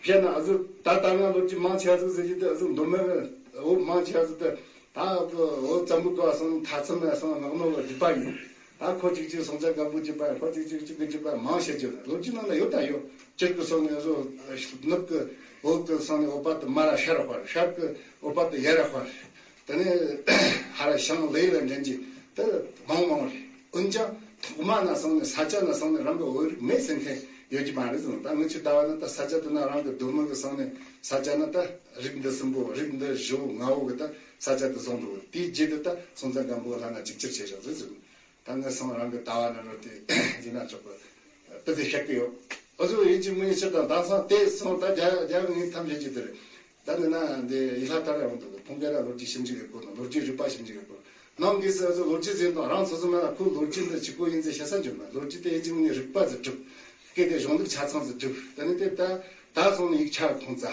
བཤད་ན་ཨ་ཟོ་ད་ད་ང་ལོ་རྒྱུས་མང་ཆེ་ཨ་ཟོ་ཟེར་གྱི་དེ་ཨ་ཟོ་མདོ་སྨད་འོ་མང་ཆེ་ཨ་ཟོ་དེ་ད་ཨ་ཟོ་འོ་བཙན་པོ་ཀ་སོང་མཐའ་མཚམས་ལ་སོང་ངག་ནོར་བ་རྒྱུད་པ་ཡིན། ད་ཁོ་གཅིག་གཅིག་སོང་ཚ་སྒམ་པོ་རྒྱུད་པ་ཁོ་གཅིག་གཅིག་གཅིག་གི་རྒྱུད་པ་མང་བཤད་རྒྱུ་ལོ་རྒྱུས་ནང་ལ་ཡོད་ད་ཡོད། སྤྱིར་གི་སོང་ནས་ཨ་ཟོ་ནུབ་གི་འོག་གི་སོང་ནས་འོ་པ་དེ་མ་ར་ཤར་བར་ཤར་གི་འོ་པ་དེ་ཡར་བར། དེ་ནས་ཧ་ར་ཞང་ལེ་ལ་འདྲེན་གྱི་དེ་མང་མང་རེད། འོན་ཀྱང་ཐོག་མ་ན་སོང་ནས་ས་ཆ་ན་སོང་ནས་རང་གི་བོད་རིགས་མེད་ཟེར་མཁན་ཡོད་ཀྱི་མ་རེད་ཟེར། ད་ངི་ཆུ་ཟླ་བ་ན་ད་ས་ཆ་དེ་ན་རང་གི་གདོད་མ་གི་སོང་ནས་ས་ཆ་ན་ད་རིགས་འདི་གསུམ་པོ་རིགས་འདི་བཞི་བོ་ལྔ་བོ་གི་ད་ས་ཆ་དེ་བཟུང་འགྲོ་དེའི་རྗེས་དུ་ད་སོང་ཙང་སྒམ་པོ་ལ་ན་གཅིག་གྱུར་བྱེད་ཞོག་ཟེར་ཟེར། ད་ངི་སོང་རང་གི་ཟླ་བ་ན་རོ་དེ་ཡིན་ན་ཆོག་གི་དེ་དེ་བཤད་གི་ཡོད། ཨ་ཟོ་ཡིན་གཅིག་མིན་གཅིག་ཕྱིར་དང་དེང་སང་དེ་སོང་ད་རྒྱ་རྒྱ་ངའི་ཐམས་ཅད་ཀྱི་དེ་རེད། ད་ནི་ན་འདི་ཡིད་ལྷ་ལྟར་ཡང་འདུག་ཕུང་བོ་ལ་ལོ་རྒྱུས་ཞིབ་འཇུག་གི་སྐོར་དང་ལོ་རྒྱུས་རིག་པ་ཞིབ་འཇུག་གི་སྐོར་ནང་གི་སུ་ལོ་རྒྱུས་ཟིན་དང་རང་སོ་སོ་མ་ལ་ཁོ་ལོ་རྒྱུས་འདི་ཅི་གོ་ཡིན་ཟེར་བཤད་ས་འཇོག་ན་ལོ་རྒྱུས་དེ་ཡིན་གཅིག་མིན་གཉིས་རིག་པ་ཟིག་གྲུབ། སྐད་དེ་གཞུང་ལུགས་ཆ་ཚང་ཟིག་གྲུབ། ད་ནི་དེ་ད་ད་སོང་ནས་ཡིག་ཆ་ཁོང་ཙ།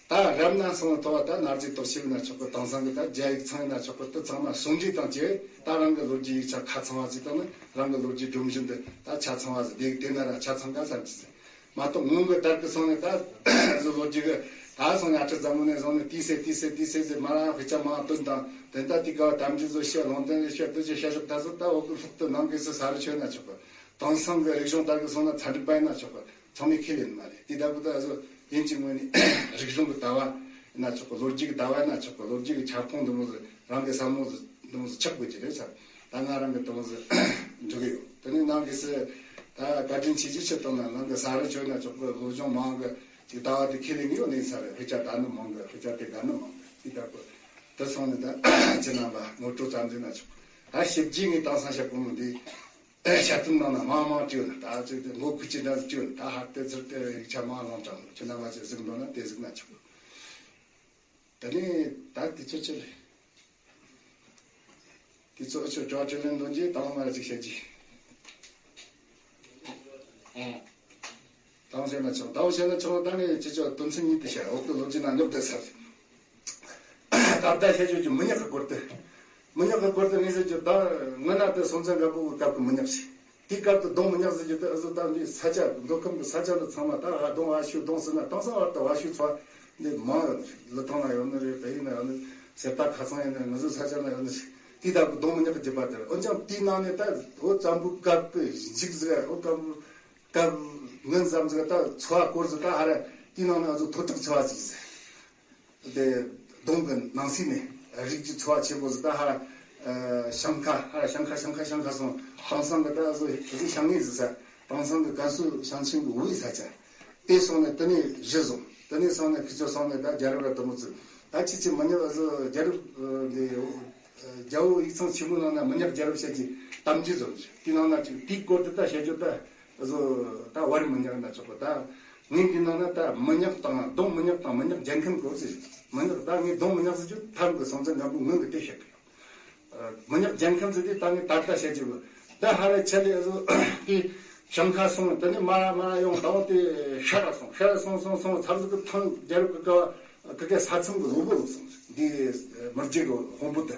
ད་རབ་ན་སོང་ཐོག་ད་ན་རྫས་རྟོག་ཞིབ་ན་ཆོག་གི་དེང་སང་གི་ད་རྒྱ་ཡིག་ཚང་ན་ཆོག་གི་དེ་ཚང་མ་ཟུང་འབྲེལ་དང་བཅས་ད་རང་གི་ལོ་རྒྱུས་ཡིག་ཆ་ཁ་ཚང་བ་ཟིག་དང་ནི་རང་གི་ལོ་རྒྱུས་སྒྲོམ་གཞི་འདི་ད་ཆ་ཚང་བ་ཟིག་དེ་དེ་ན་ར་ཆ་ཚང་ག་བསམ་གི་ཟིག་མ་གཏོགས་སྔོན་གྱི་དར་གྱི་སོང་ནས་ད་བཟོ་ལོ་རྒྱུས་ཀྱི་ད་སོང་ནས་ཨ་ཁྲི་ཟམ་མོ་ནས་སོང་ནས་དེའི་སེ་དེའི་སེ་དེའི་སེ་ཟེར་མ་ར་དཔེ་ཆ་མང་བཏོན་དང་དེ་ད་དེ་ག་བ་དམ་རྒྱུ་བཟོ་བཤད་ལུང་བསྟན་རེ་བཤད་དུ་ཅི་བཤད་ཞོག་ད་སོ་ད་འོག་གི་ལྷག་ཏུ་ནང་གི་སུ་ས་རུ་ཆོད་ན་ཆོག་གི་དེང་སང་གི་རིག་གཞུང་དར་གྱི་སོང་ན་ཚན་རིག་པ་ཡིན་ན་ཆོག་གི་ཚང་མས་ཁས་ལེན་མ་རེད། དེ་ད་གི་ད་སོ་ཡིན་གཅིག་ངོས་ནས་རིག་གཞུང་གི་ལྟ་བ་ཡིན་ན་ཆོག་གི་ལོ་རྒྱུས་ཀྱི་ལྟ་བ་ཡིན་ན་ཆོག་གི་ལོ་རྒྱུས་ཀྱི་ཁྱབ་ཁོངས་འདི་མོ་ཟིག་རང་གི་བསམ་བློ་ཟིག་འདི་མོ་ཟིག་ཆགས་དགོས་ཀྱི་རེད་ས། ད་ང་རང་གི་དོན་ཟིག་འགྲོ་གི་ཡོད། དེ་ནས་ནང་གི་སི་ད་བཀའ་དྲིན་ཆེ་ཆེ་ཆེ་བཏང་ན་ནང་གི་ས་རུ་ཆོད་ན་ཆོག་གི་སློབ་སྦྱོང་མང་གི་ཅིག་ལྟ་བ་དེ་ཁས་ལེན་གི་ཡོད་ནི་ས་རེད། དཔེ་ཆ་ད་ནི་མང་གི་དཔེ་ཆ་དེ་ག་ནི་མང་གི་དེ་ལྟ་བུ་དེ་སོང་ནས་ད་ཁྱེད་རྣམ་པ་ངོ་སྤྲོད་ཙམ་འདི་ན་ཆོག་ད་ཞིབ་རྒྱས་ངས་དེང་སང་བཤད་གོ་མོ་འདི་ཞལ་ཐུམ་ནང་ན་མང་མང་བྲིས་ཡོད་ན་ད་ཅིག་དེ་མགོ་ཁུ་ཅི་འདྲ་བྲིས་ཡོད་ད་ཧར་དེ་ཚུར་དེ་ཡིག་ཆ་མང་ལོང་དྲགས་ཁྱེད་རྣམ་པ་ཅིག་གཟིགས་འདོད་ན་དེ་གཟིགས་ན་ཆོག་ད་ནི་ད་དེ་ཚོ་ཆེ་རེད། དེ་ཚོ་ཨུ་ཚོ་ཇོ་ཇོ་ལེན་འདོན་གྱིས་དང་མ་ར་ཅིག་བཤད་ཀྱི། ཨང་། དང་བཤད་ན་ཆོག་དང་བཤད་ན་ཆོག་ད་ནི་ཅི་ཆོག་དོན་ཚན་གཉིས་དེ་བཤད་འོག་ཏུ་ལོ་རྒྱུས་ན་རྙོག་དྲ་ས་རེད། ད་ལྟ་བཤད་ཆོག་གི་མི་ཉག་གི་སྐོར་དུ། མི་ཉག་གི་སྐོར་དུ་ངས་ཟེར་རྒྱུ་ད་ང་ན་དེ་སོང་ཚན་འགའ་པོ་གི་སྐབས་ཀྱི་མི་ཉག་ཞིག་དེའི་སྐབས་དུ་གདོང་མི་ཉག་ཟེར་རྒྱུ་དེ་ཨ་ཟོ་ད་འདི་ས་ཆ་མདོ་ཁམས་ཀྱི་ས་ཆ་འདི་ཚང་མ་ད་ཨ་གདོང་ཨ་ཤུ་གདོང་ཟེར་ན་དེང་སང་བར་དུ་ཨ་ཤུ་ཚོ་འདི་མང་ཡོད་ནི་ལི་ཐང་ན་ཡོད་ནི་རེད། བལ་ཡུལ་ན་ཡོད་ནི་རེད། གསེར་རྟ་ཁ་ཚང་ཡིན་ན་ང་ཚོའི་ས་ཆ་ན་ཡོད་ནི་རེད། དེའི་སྐབས་ཀྱི་གདོང་མི་ཉག་གི་རྒྱུད་པ་དེ་རེད། འོན་ཀྱང་དེའི་ནང་ནས་ད་འོ་བཙན་པོའི་སྐབས་ཀྱི་འཇིག་ཟེར་འོ་སྐབས་སྐབས་ངན་ཙམ་ཟེར་ད་ཚོ་བ་སྐོར་ཟེར་ད་ཧ་ར་དེའི་ནང་ན་ང་ཚོ་ཐོ་ཐག་ཚོ་བ་ཟིག་ཟེར། དེ་གདོང་གི་ནང་སྲིད་ནས་རིགས་ཀྱི་ཚོ་བ་ཆེ་པོ་ཟིག་ད་ཧ་ཨ་ཞང་ཁ་ཧ་ཞང་ཁ་ཞང་ཁ་ཞང་ཁ་སོང་དེང་སང་གི་ད་བཟོ་བཟོ་ཞང་ངེས་ཟིག་ས་དེང་སང་གི་ཀན་སུའུ་ཞང་ཆེན་གི་དབུས་ས་ཆ་དེ་སོང་ནས་དེ་ནས་གཞི་བཟུང་དེ་ནས་སོང་ནས་ཁི་ཆོ་སོང་ནས་ད་རྒྱལ་རབས་ར་དུ་མོ་ཚུ་ད་ཁྱི་ཆི་མི་ཉག་བཟོ་རྒྱལ་རབས་འདི་རྒྱལ་པོ་ཡིག་ཚང་ཆེན་མོ་ནང་ན་མི་ཉག་རྒྱལ་རབས་བཤད་ཀྱི་གཏམ་རྒྱུད་བཟོ་དེ་ནང་ན་ཅིག་དེའི་སྐོར་དུ་ད་བཤད་རྒྱུ་ད། བཟོ་ད་བར་མི་ཉག་ན་ཆོག་པ་ད། ངས་འདི་ནང་ན་ད་མི་ཉག་དང་གདོང་མི་ཉག་དང་མི་ཉག་རྒྱལ་ཁམས་གོ་ཟེར། མི་ཉག་ད་ངས་གདོང་མི་ཉག་ཟེར་རྒྱུ་ཐམ་གི་སོང་ཚེ་འགྲམ་པོ་ངོས་གི་དེ་བཤད་གི་ཡོད། མི་ཉག་རྒྱལ་ཁམས་ཟེར་དུས་ད་ངས་ད་ལྟ་བཤད་ཀྱི་ཡོད། ད་ཧ་ར་ཆ་ལེ་བཟོ་དེ་ཞང་ཁ་སོང་དེ་ནས་མ་ར་མ་ར་ཡོང་ད་འོང་དེ་ཤ་ར་སོང་ཤ་ར་སོང་སོང་སོང་ཚབ་ཟིག་གི་ཐང་རྒྱལ་རབས་གི་ཀ་བ་གི་གེ་ས་མཚམས་གི་ལུང་པོ་ལོག་སོང་འདི་མི་རྒྱུད་གི་དཔོན་པོ་དེ།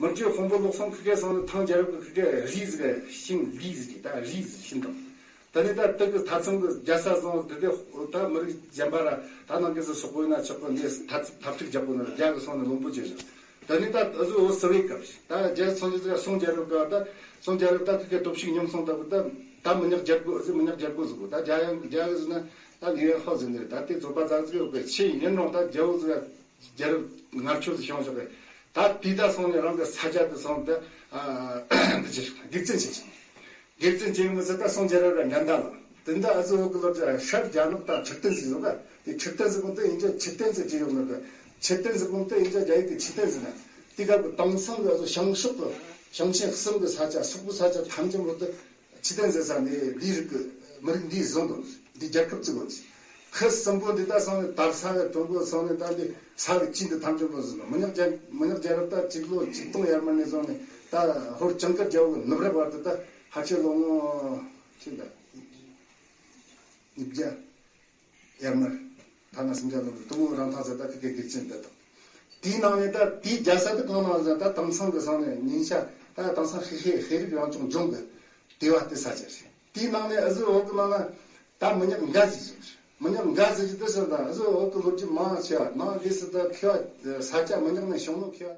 མི་རྒྱུད་དཔོན་པོ་ལོག་སོང་ཁི་གེ་སོང་ནི་ཐང་རྒྱལ་རབས་ཀྱི་ཁི་གེ་རི་ཟིག་ཤིང་ལི་ཟིག་ད་རི་ཟིག་ཤིང་དང་། ད་ནི་ད་དེ་གི་མཐའ་མཚམས་ཀྱི་རྒྱལ་ས་སོང་ཁི་གེ་ད་མི་རིགས་གཞན་པ་ར་ད་ནང་གི་སུ་སོག་པོ་ཡིན་ན་ཆོག་གི་འདི་ཐ་ཐབ་ཁྲིག་རྒྱག་གོ་ནི་རྒྱ་གི་སོང་ནི་ལུང་པོ་ཅི་ཟིག་ད་ནི་ད་ཨ་ཟུ་འོ་སི་བའི་སྐབས་ཤིག་ད་རྒྱལ་སོང་ཅི་ཟིག་སོང་རྒྱལ་རབས་སྐབས་ད་སོང་རྒྱལ་རབས་ད་ཁི་གེ་སྟོབས་ཤུགས་ཉམས་སོང་ད་གི་ད་ད་མི་ཉག་རྒྱལ་པོ་ཨ་ཟུ་མི་ཉག་རྒྱལ་པོ་ཟིག་གོ་ད་རྒྱ་ཡང་རྒྱ་གི་ཟིག་ན་ད་ལི་ཡན་ཧོ་ཟིག་ནི་ད་དེ་ཚོ་པ་ཙག་ཟིག་ཡོད་གི་ཆི་ཡིན་རུང་ད་རྒྱལ་པོ་ཟིག་རྒྱལ་རབས་ངར་ཆོས་སུ་བྱུང་ཞོག་གི་ད་དེ་ད་སོང་ནས་རང་གི་ས་ཆ་དེ་སོང་དེ་འདི་ཅི་སྒེར་བཙན་བྱེད་ཅིང་། སྒེར་བཙན་བྱེད་མི་ཚེ་ད་སོང་རྒྱལ་རབས་ལ་འགྲན་ཟླ་ལ་དེ་འདི་ཨ་ཙི་འོག་གི་ལོ་རྒྱ་ཧྲ་རྒྱ་ནག་དང་ཁྲི་སྟན་ཟིག་ཡོད་ག་དེ་ཁྲི་སྟན་ཟིག་གོང་དུ་ཡིན་རྒྱུ་ཆི་སྟན་ཟིག་ཅི་ཡོད་ནི་གི་ཆི་སྟན་ཟིག་གོང་དུ་ཡིན་རྒྱུ་རྒྱ་ཡིག་གི་ཆི་སྟན་ཟིག་ན་དེ་ག་གི་དེང་སང་གི་ཨ་ཙི་བྱང་ཕྱོགས་གི་བྱང་ཆེན་གསུམ་གི་ས་ཆ་སོག་པོའི་ས་ཆ་ཐམས་ཅད་པོ་དེ། ཆི་སྟན་ཟེར་ས་ནི་ལི་རིགས་ཀྱི་མི་རིགས་འདིས་བཟུང་དང་འདི་རྒྱལ་ཁབ་བཙུགས་པ་ཟིག་ཁུ་གསུམ་པོ་འདི་ད་སོང་ནས་དར་ས་གི་གྲོང་པོ་སོང་ནས་ད་འདི་ས་གི་ཅི་འདི་ཐམས་ཅད་པོ་ཟིན་ནོ། མི་ཉག་རྒྱལ་མི་ཉག་རྒྱལ་རབས་ད་གཅིག་ལོ་ཆིག་སྟོང་ཡར་མར་ནས་བཟུང་ནས་ད་ཧོར་ལྕང་དཀར་རྒྱལ་པོ་གི་ནུབ་ར་བར་དུ་ད་ཧ་ཆེ་ལོ་ངོ་ཆི་ད་ཉིས་བརྒྱ། ཡར་མར། ཐ་ན་སུམ་བརྒྱ་ལོ་རུ་དུ་མོ་རང་ཐང་ཟེར་ད་ཁི་ཁེ་གེགས་ཅན་འདི་དང་། དེའི་ནང་ནས་ད་དེའི་རྒྱལ་ས་དེ་གང་ན་ཟེར་ད་དེང་སང་གི་སང་ནས་ཉིན་ཤ་ད་དེང་སང་ཧེ་ཧེ་ཧེ་རིག་རང་སྐྱོང་ལྗོངས་གི་དེ་བ་དེ་ས་ཆ་རེད། དེའི་ནང་ནས་ཨ་ཟི་འོག་གི་ནང་ན་ད་མི་ཉག་འགའ་ཟིག་ཟིག་མི་ཉག་འགའ་ཟིག་ཟིག་དེ་ཟེར་ད་ཨ་ཟི་འོག་གི་ལོ་རྒྱུས་མང་ཆེ་བ་ནང་དེ་སི་ད་མཁས་པ་ས་སྐྱ་མི་ཉག་ནས་ཞུང་ནུ་མཁས་པ།